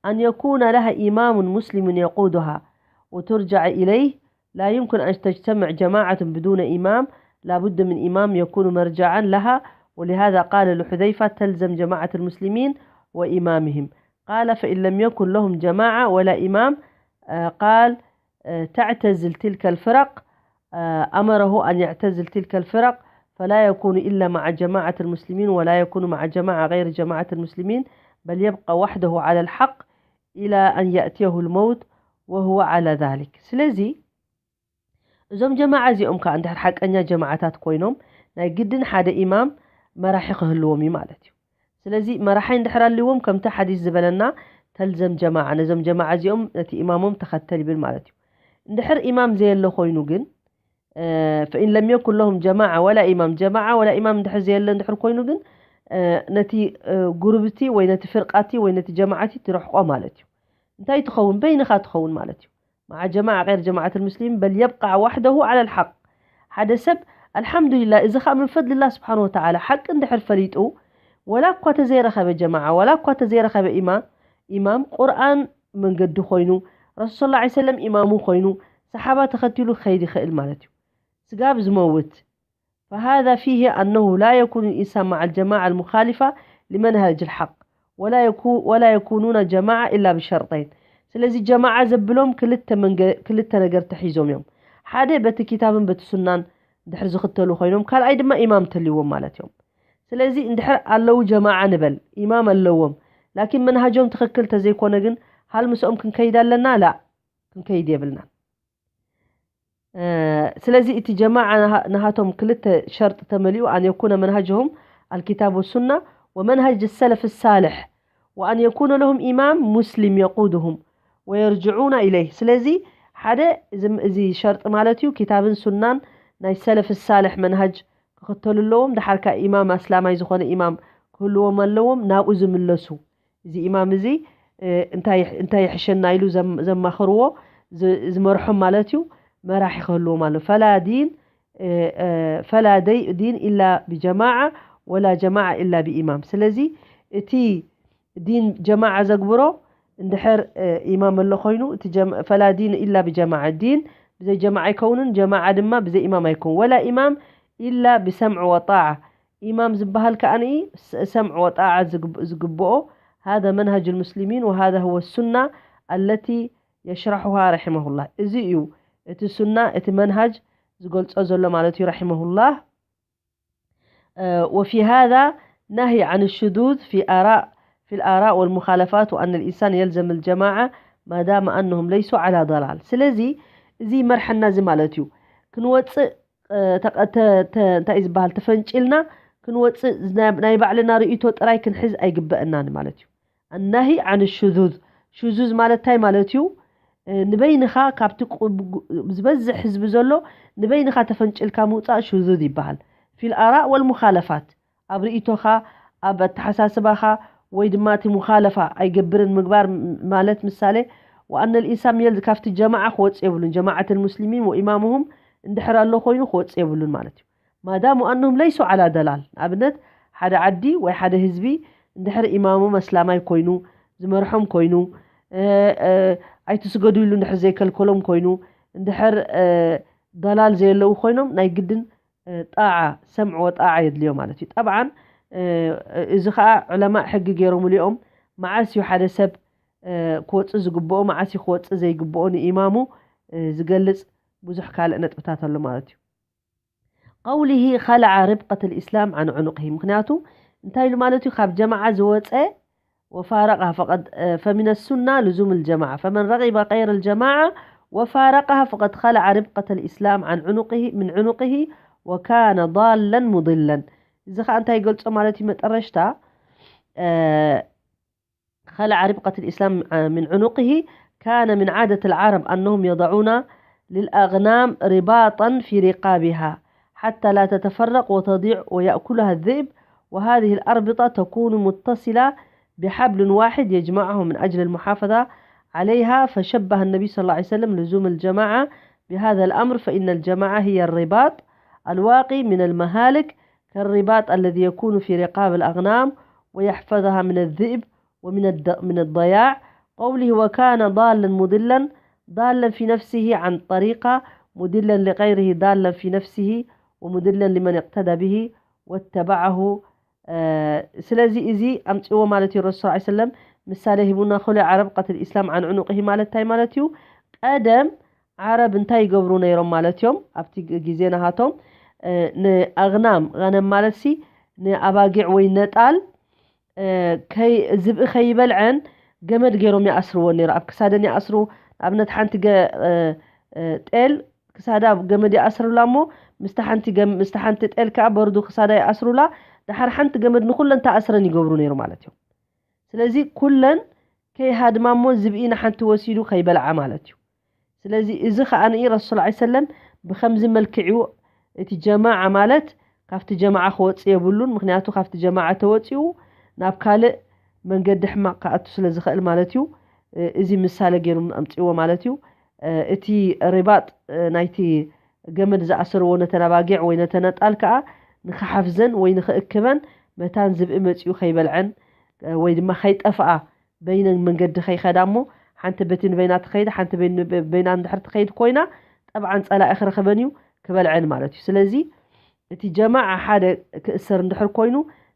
أن يكون لها إمام مسلم يقودها وترجع إليه. لا يمكن أن تجتمع جماعة بدون إمام، لا بد من إمام يكون مرجعا لها، ولهذا قال لحذيفة: تلزم جماعة المسلمين وإمامهم. قال: فإن لم يكن لهم جماعة ولا إمام، آه، قال، آه، تعتزل تلك الفرق، آه، أمره أن يعتزل تلك الفرق، فلا يكون إلا مع جماعة المسلمين، ولا يكون مع جماعة غير جماعة المسلمين، بل يبقى وحده على الحق إلى أن يأتيه الموت وهو على ذلك. ስለዚ እዞም ጀማዓ እዚኦም ከዓ እንድሕር ሓቀኛ ጀማዓታት ኮይኖም፣ ናይ ግድን ሓደ ኢማም መራሒ ክህልዎም እዩ ማለት እዩ። ስለዚ መራሓይ እንድሕር ኣልዎም፣ ከምቲ ሓዲስ ዝበለና፣ ተልዘም ጀማዓ፣ ነዞም ጀማዓ እዚኦም፣ ነቲ ኢማሞም ተኸተል ይብል ማለት እዩ። እንድሕር ኢማም ዘየለ ኮይኑ ግን፣ እ፣ ፈኢን ለም የኩን ለሁም ጀማዓ ወላ ኢማም፣ ጀማዓ ወላ ኢማም እንድሕር ዘየለ እንድሕር ኮይኑ ግን፣ እ፣ ነቲ፣ እ፣ ጉርብቲ ወይ ነቲ ፍርቃቲ ወይ ነቲ ጀማዓቲ ትርሕቆ ማለት እዩ። እንታይ ትኸውን? በይንኻ ትኸውን ማለት እዩ። مع جماعة غير جماعة المسلمين، بل يبقى وحده على الحق። ሓደ ሰብ፣ ኣልሓምዱሊላህ፣ እዚ ኸኣ ምን ፈድልላህ ስብሓን ወተዓላ፣ ሓቂ እንድሕር ፈሊጡ፣ ወላ እኳ ተዘይረኸበ ጀማዓ፣ ወላ እኳ ተዘይረኸበ ኢማ-፣ ኢማም፣ ቁርኣን መንገዲ ኮይኑ፣ ረሱል ሰለላሁ ዐለይሂ ወሰለም ኢማሙ ኮይኑ፣ ሰሓባ ተኸቲሉ ክኸይድ ይኽእል ማለት እዩ። ስጋብ ዝመውት። فهذا فيه أنه لا يكون الإنسان مع الجماعة المخالفة لمنهج الحق، ولا يكو-، ولا يكونون جماعة إلا بشرطين። ስለዚ ጀማዓ ዘብሎም ክልተ መንገ-፣ ክልተ ነገር ተሒዞም እዮም። ሓደ በቲ ኪታብን በቲ ሱናን እንድሕር ዝኽተሉ ኮይኖም፣ ካልኣይ ድማ ኢማም ተልዎም ማለት እዮም። ስለዚ እንድሕር ኣለዉ ጀማዓ ንበል፣ ኢማም ኣለዎም፣ ላኪን መንሃጆም ትኽክል ተዘይኮነ ግን፣ ሃል ምስኦም ክንከይድ ኣለና? ላ፣ ክንከይድ የብልናን። ስለዚ እቲ ጀማዓ ናሃቶም ክልተ ሸርጥ ተመሊኡ፣ أن يكون منهجهم الكتاب والسنة ومنهج السلف الصالح، وأن يكون لهم إمام مسلم يقودهم ويرجعون إليه። ስለዚ ሓደ እዚ ሸርጢ ማለት እዩ፣ ኪታብን ሱናን ናይ ሰለፍ ሳልሕ መንሃጅ ክኽተሉ ኣለዎም። ድሓር ከኣ ኢማም ኣስላማይ ዝኾነ ኢማም ክህልዎም ኣለዎም፣ ናብኡ ዝምለሱ። እዚ ኢማም እዚ እንታይ ይሕሸና ኢሉ ዘማኽርዎ ዝመርሖም ማለት እዩ፣ መራሒ ክህልዎም ኣሎ። ፈላ ዲን ፈላ ዲን ኢላ ብጀማዓ ወላ ጀማዓ ኢላ ብኢማም። ስለዚ እቲ ዲን ጀማዓ ዘግብሮ እንድሕር ኢማም ኣሎ ኮይኑ፣ ፈላ ዲን ኢላ ብጀማዓ፣ ዲን ብዘይ ጀማዓ ኣይከውንን፣ ጀማዓ ድማ ብዘይ ኢማም ኣይከውን። ወላ ኢማም ኢላ ብሰምዕ ወጣዓ። ኢማም ዝበሃል ከኣ ሰምዕ ወጣዓ ዝግብኦ። هذا منهج المسلمين وهذا هو السنة التي يشرحها رحمه الله። እዚ እዩ እቲ ሱና፣ እቲ መንሃጅ ዝገልጾ ዘሎ ማለት እዩ፣ رحمه الله። وفي هذا نهي عن الشذوذ في آراء في الآراء والمخالفات، وأن الإنسان يلزم الجماعة ما دام أنهم ليسوا على ضلال። ስለዚ እዚ መርሐና እዚ ማለት እዩ፣ ክንወፅእ እንታይ እዩ ዝበሃል፣ ተፈንጭልና ክንወፅእ ናይ ባዕልና ርእይቶ ጥራይ ክንሕዝ ኣይግበአናን ማለት እዩ። النهي عن الشذوذ። ሽዙዝ ማለት እንታይ ማለት እዩ? ንበይንኻ ካብቲ ዝበዝሕ ህዝቢ ዘሎ ንበይንኻ ተፈንጭልካ ምውፃእ ሽዙዝ ይበሃል። في الآراء والمخالفات። ኣብ ርእይቶኻ፣ ኣብ ኣተሓሳስባኻ ወይ ድማ እቲ ሙኻለፋ ኣይገብርን ምግባር ማለት ምሳሌ وأن الإنسان يلزم ካብቲ ጀማዓ ክወፅእ የብሉን። جماعة المسلمين وإمامهم እንድሕር ኣሎ ኮይኑ ክወፅእ የብሉን ማለት እዩ። ما دام أنهم ليسوا على ضلال። ንኣብነት ሓደ ዓዲ ወይ ሓደ ህዝቢ እንድሕር ኢማሞም ኣስላማይ ኮይኑ ዝመርሖም ኮይኑ ኣይትስገዱ ኢሉ እንድሕር ዘይከልከሎም ኮይኑ እንድሕር ضلال ዘየለዉ ኮይኖም ናይ ግድን ጣዓ ሰምዕ ወጣዓ የድልዮ ማለት እዩ። ጠብዓን እዚ ከዓ ዑለማእ ሕጊ ገይሮምሉ እዮም። መዓስ እዩ ሓደ ሰብ ክወፅእ ዝግብኦ፣ መዓስ እዩ ክወፅእ ዘይግብኦ ንኢማሙ ዝገልፅ ብዙሕ ካልእ ነጥብታት ኣሎ ማለት እዩ። قوله خلع ربقة الإسلام عن عنقه። ምክንያቱ እንታይ ኢሉ ማለት እዩ? ካብ ጀማዓ ዝወፀ وفارقها فقد فمن السنة لزوم الجماعة، فمن رغب غير الجماعة وفارقها فقد خلع ربقة الإسلام عن عنقه من عنقه وكان ضالا مضلا። እዚ ኸዓ እንታይ ይገልጾ ማለት እዩ? መጠረሽታ خلع ربقة الإسلام من عنقه. كان من عادة العرب أنهم يضعون للأغنام رباطا في رقابها حتى لا تتفرق وتضيع ويأكلها الذئب، وهذه الأربطة تكون متصلة بحبل واحد يجمعهم من أجل المحافظة عليها، فشبه النبي صلى الله عليه وسلم لزوم الجماعة بهذا الأمر، فإن الجماعة هي الرباط الواقي من المهالك، كالرباط الذي يكون في رقاب الأغنام ويحفظها من الذئب ومن الد-، من الضياع. قوله وكان ضالا مضلا، ضالا في نفسه عن طريقة، مضلا لغيره، ضالا في نفسه ومضلا لمن اقتدى به واتبعه. ስለዚ እዚ ኣምፅዎ ማለት እዩ። ረሱል ሰለላሁ ዐለይሂ ወሰለም ምሳሌ ሂቡና። خلع ربقة الإسلام عن عنقه ማለት እንታይ ማለት እዩ? ቀደም ዓረብ እንታይ ይገብሩ ነይሮም ማለት እዮም? ኣብቲ ግዜ ናሃቶም ንኣግናም፣ ገነም ማለት ሲ ንኣባጊዕ ወይ ነጣል ዝብኢ ከይበልዐን ገመድ ገይሮም ይኣስርዎ ነይሩ። ኣብ ክሳደን ይኣስሩ። ንኣብነት ሓንቲ ጤል ክሳዳ ገመድ ይኣስሩላ እሞ ምስታ ሓንቲ ጤል ከዓ በርዱ ክሳዳ ይኣስሩላ። ድሓር ሓንቲ ገመድ ንኩለን ተኣስረን ይገብሩ ነይሩ ማለት እዮም። ስለዚ ኩለን ከይሃድማ እሞ ዝብኢ ንሓንቲ ወሲዱ ከይበልዓ ማለት እዩ። ስለዚ እዚ ከዓ ንኢ ረሱል ዐለይሂ ሰለም ብከምዚ መልክዕ እዩ። እቲ ጀማዓ ማለት ካብቲ ጀማዓ ክወፅእ የብሉን። ምክንያቱ ካብቲ ጀማዓ ተወፂኡ ናብ ካልእ መንገዲ ሕማቕ ክኣቱ ስለ ዝኽእል ማለት እዩ። እዚ ምሳሌ ገይሩ ኣምፅዎ ማለት እዩ። እቲ ሪባጥ ናይቲ ገመድ ዝኣሰርዎ ነተን ኣባጊዕ ወይ ነተን ኣጣል ከዓ ንክሓፍዘን ወይ ንክእክበን መታን ዝብኢ መፂኡ ከይበልዐን ወይ ድማ ከይጠፍኣ በይነን መንገዲ ከይኸዳ እሞ ሓንቲ በቲ ንበይና ትኸይድ ሓንቲ በይና እንድሕር ትኸይድ ኮይና ጠብዓን ፀላኢ ክረኽበን እዩ ክበልዐን ማለት እዩ። ስለዚ እቲ ጀማዓ ሓደ ክእሰር እንድሕር ኮይኑ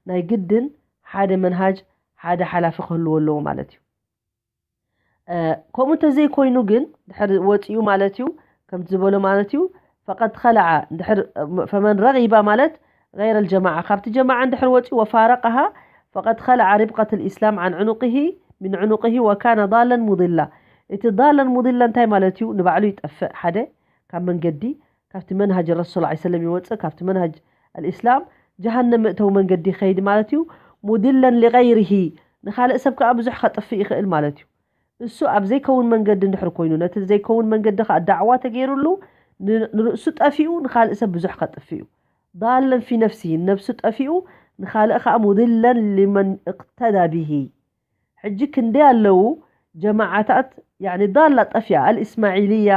ናይ ግድን ሓደ መንሃጅ ሓደ ሓላፊ ክህልዎ ኣለዎ ማለት እዩ። ከምኡ እንተዘይኮይኑ ግን ድሕር ወፂኡ ማለት እዩ ከምቲ ዝበሎ ማለት እዩ ፈቀድ ከለዓ ድሕር ፈመን ረጊባ ማለት غير الجماعة ካብቲ ጀማዓ እንድሕር ወፂኡ وفارقها فقد خلع ربقة الإسلام عن عنقه من عنقه وكان ضالا مضلا። እቲ ضالا مضلا እንታይ ማለት እዩ? ንባዕሉ ይጠፍእ ሓደ ካብ መንገዲ፣ ካብቲ መንሃጅ ረሱል ላ ሰለም ይወፅእ፣ ካብቲ መንሃጅ ኣልእስላም ጀሃነም መእተዊ መንገዲ ይኸይድ ማለት እዩ። ሙድለን ሊገይርሂ፣ ንኻልእ ሰብ ከዓ ብዙሕ ከጥፍእ ይኽእል ማለት እዩ። እሱ ኣብ ዘይከውን መንገዲ እንድሕር ኮይኑ፣ ነቲ ዘይከውን መንገዲ ከዓ ዳዕዋ ተገይሩሉ፣ ን- ንርእሱ ጠፊኡ ንኻልእ ሰብ ብዙሕ ከጥፍእ እዩ። ዳለን ፊ ነፍሲ፣ ነብሱ ጠፊኡ ንኻልእ ከዓ ሙድለን ሊመን እቅተዳ ብሂ። ሕጂ ክንደይ ኣለዉ ጀማዓታት ያኒ ዳላ ጠፊኣ፣ ኣልእስማዒልያ፣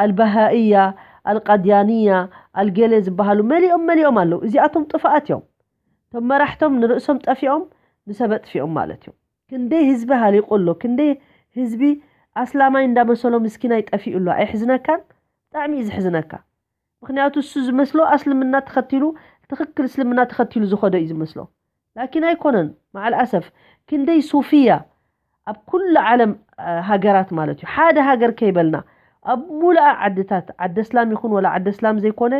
ኣልበሃእያ፣ ኣልቃድያንያ፣ ኣልገሌ ዝበሃሉ መሊኦም መሊኦም ኣለዉ። እዚኣቶም ጥፋኣት እዮም። እቶም መራሕቶም ንርእሶም ጠፊኦም ንሰብ ኣጥፊኦም ማለት እዮም። ክንደይ ህዝቢ ሃሊቁ ኣሎ፣ ክንደይ ህዝቢ ኣስላማይ እንዳመሰሎ ምስኪናይ ጠፊኡ ኣሎ። ኣይሕዝነካን? ብጣዕሚ እዩ ዝሕዝነካ። ምክንያቱ እሱ ዝመስሎ ኣስልምና ተኸቲሉ፣ ትኽክል እስልምና ተኸቲሉ ዝኸዶ እዩ ዝመስሎ። ላኪን ኣይኮነን። ማዓል ኣሰፍ ክንደይ ሱፍያ ኣብ ኩሉ ዓለም ሃገራት ማለት እዩ፣ ሓደ ሃገር ከይበልና ኣብ ሙሉኣ ዓድታት፣ ዓዲ እስላም ይኹን ወላ ዓዲ እስላም ዘይኮነ፣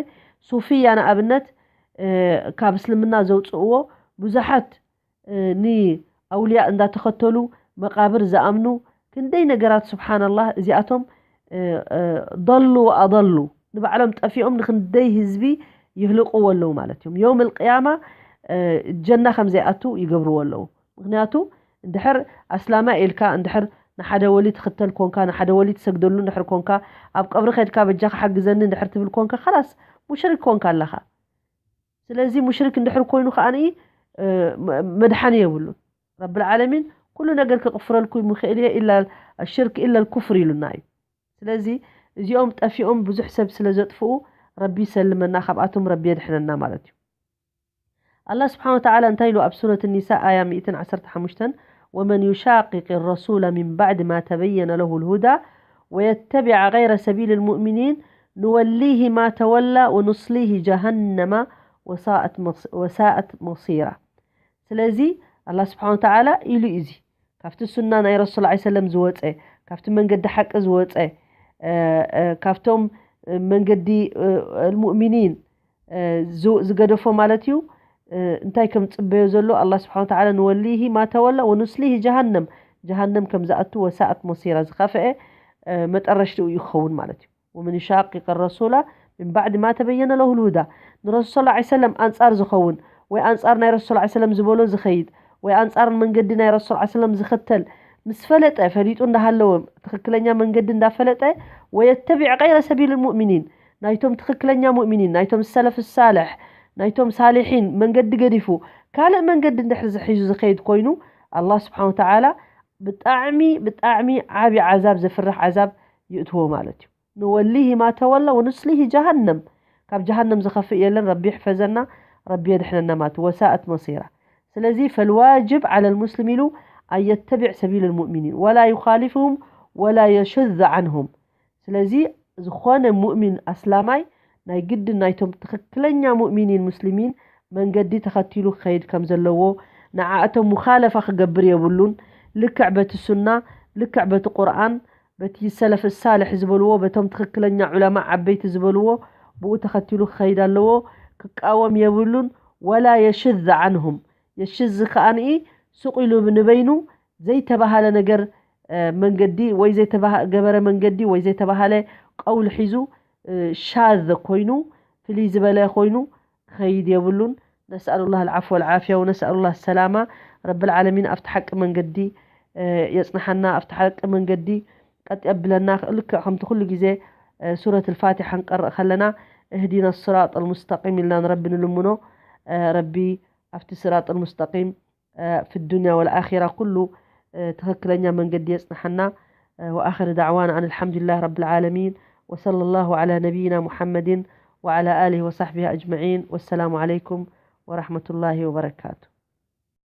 ሱፍያ ንኣብነት ካብ እስልምና ዘውፅእዎ ብዙሓት ንኣውልያ እንዳተኸተሉ መቃብር ዝኣምኑ ክንደይ ነገራት ስብሓንላህ። እዚኣቶም ضلوا وأضلوا፣ ንባዕሎም ጠፊኦም ንክንደይ ህዝቢ ይህልቅዎ ኣለዉ ማለት እዮም። የውም ልቅያማ ጀና ከም ዘይኣቱ ይገብርዎ ኣለዉ። ምክንያቱ እንድሕር ኣስላማ ኢልካ፣ እንድሕር ንሓደ ወሊ ትኽተል ኮንካ፣ ንሓደ ወሊ ትሰግደሉ እንድሕር ኮንካ፣ ኣብ ቀብሪ ከድካ በጃኻ ሓግዘኒ እንድሕር ትብል ኮንካ፣ ኸላስ ሙሽሪክ ኮንካ ኣለኻ። ስለዚ ሙሽሪክ እንድሕር ኮይኑ ከዓኒ መድሓኒ የብሉን። ረብል ዓለሚን ኩሉ ነገር ክቕፍረልኩም ይኽእል እየ ኢላ ሽርክ ኢላ ኩፍር ኢሉና እዩ። ስለዚ እዚኦም ጠፊኦም ብዙሕ ሰብ ስለ ዘጥፍኡ ረቢ ይሰልመና፣ ካብኣቶም ረቢ የድሕነና ማለት እዩ። ኣላህ ስብሓን ወተዓላ እንታይ ኢሉ ኣብ ሱረት ኒሳ ኣያ ሚእትን ዓሰርተ ሓሙሽተን፣ ወመን ዩሻቂቅ ረሱለ ሚን ባዕድ ማ ተበየነ ለሁ ልሁዳ ወየተቢዕ ገይረ ሰቢል ልሙእሚኒን ንወሊሂ ማ ተወላ ወኑስሊሂ ጀሃነማ ወሳኣት መስ- ወሳኣት መሲራ። ስለዚ ኣላህ ስብሓን ወተዓላ ኢሉ እዩ እዚ ካብቲ ሱና ናይ ረሱል ላ ሰለም ዝወፀ፣ ካብቲ መንገዲ ሓቂ ዝወፀ፣ እ፣ እ፣ ካብቶም እ፣ መንገዲ እ፣ ልሙእሚኒን እ፣ ዝ- ዝገደፎ ማለት እዩ። እ፣ እንታይ ከም ዝፅበዮ ዘሎ ኣላህ ስብሓን ወተዓላ ንወሊሂ ማ ተወላ ወኑስሊሂ ጀሃነም፣ ጀሃነም ከም ዝኣቱ ወሳኣት መሲራ ዝኸፍአ እ፣ መጠረሽትኡ ይኸውን ማለት እዩ። ወመን ዩሻቂቅ ረሱላ ምን ባዕድ ማ ተበየነ ለሁ ልሁዳ፣ ንረሱል ሰለላሁ ዐለይሂ ወሰለም ኣንጻር ዝኸውን ወይ ኣንጻር ናይ ረሱል ሰለላሁ ዐለይሂ ወሰለም ዝበሎ ዝኸይድ ወይ ኣንጻር መንገዲ ናይ ረሱል ሰለላሁ ዐለይሂ ወሰለም ዝኽተል ምስ ፈለጠ፣ ፈሊጡ እንዳሃለወ ትኽክለኛ መንገዲ እንዳፈለጠ፣ ወየተቢዕ ገይረ ሰቢል ሙእሚኒን፣ ናይቶም ትኽክለኛ ሙእሚኒን፣ ናይቶም ሰለፍ ሳልሕ፣ ናይቶም ሳሊሒን መንገዲ ገዲፉ ካልእ መንገዲ እንድሕር ዝሒዙ ዝኸይድ ኮይኑ ኣላህ ስብሓን ወተዓላ ብጣዕሚ ብጣዕሚ ዓቢ ዓዛብ ዘፍርሕ ዓዛብ ይእትዎ ማለት እዩ። ንወሊሂ ማ ተወላ ወኑስሊሂ ጀሃነም። ካብ ጀሃነም ዝኸፍእ የለን። ረቢ ይሕፈዘና፣ ረቢ የድሕነና ማለት እዩ። ወሳእት መሲራ። ስለዚ ፈልዋጅብ ዓለ ልሙስሊም ኢሉ ኣን የተቢዕ ሰቢል ልሙእሚኒን ወላ ዩኻሊፍሁም ወላ የሽዝ ዓንሁም። ስለዚ ዝኾነ ሙእሚን ኣስላማይ ናይ ግድን ናይቶም ትኽክለኛ ሙእሚኒን ሙስሊሚን መንገዲ ተኸቲሉ ክኸይድ ከም ዘለዎ፣ ንዓእቶም ሙኻለፋ ክገብር የብሉን። ልክዕ በቲ ሱና፣ ልክዕ በቲ ቁርኣን፣ በቲ ሰለፍ ሳልሕ ዝበልዎ፣ በቶም ትኽክለኛ ዑለማ ዓበይቲ ዝበልዎ፣ ብኡ ተኸቲሉ ክኸይድ ኣለዎ። ክቃወም የብሉን። ወላ የሽዝ ዓንሁም። የሽዝ ከኣ ንኢ ሱቕ ኢሉ ንበይኑ ዘይተባሃለ ነገር፣ እ፣ መንገዲ ወይ ዘይተባሃ-፣ ገበረ መንገዲ ወይ ዘይተባሃለ ቀውል ሒዙ፣ እ፣ ሻዝ ኮይኑ፣ ፍልይ ዝበለ ኮይኑ ክኸይድ የብሉን። ነስኣሉላህ ኣልዓፍወ ወልዓፍያ ወነስኣሉላህ ሰላማ። ረብል ዓለሚን ኣብቲ ሓቂ መንገዲ፣ እ፣ የጽንሓና፣ ኣብቲ ሓቂ መንገዲ ቀጥ የብለና። ልክዕ ከምቲ ኩሉ ግዜ፣ እ፣ ሱረት ኣልፋቲሓ ክንቀርእ ከለና፣ እህዲና ስራጥ ኣልሙስተቂም ኢልና ንረቢ ንልምኖ። እ፣ ረቢ ኣብቲ ስራጥ ኣልሙስተቂም እ፣ ፊ ዱንያ ወልኣኺራ ኩሉ፣ እ፣ ትኽክለኛ መንገዲ የጽንሓና። እ፣ ወኣኽር ዳዕዋና ኣን ኣልሓምዱሊላህ ረብል ዓለሚን። ወሰለላሁ ዓላ ነቢይና ሙሓመድን ወዓላ ኣሊሂ ወሳሕቢሂ ኣጅመዒን። ወሰላሙ ዓለይኩም ወራሕመቱላሂ ወበረካቱ።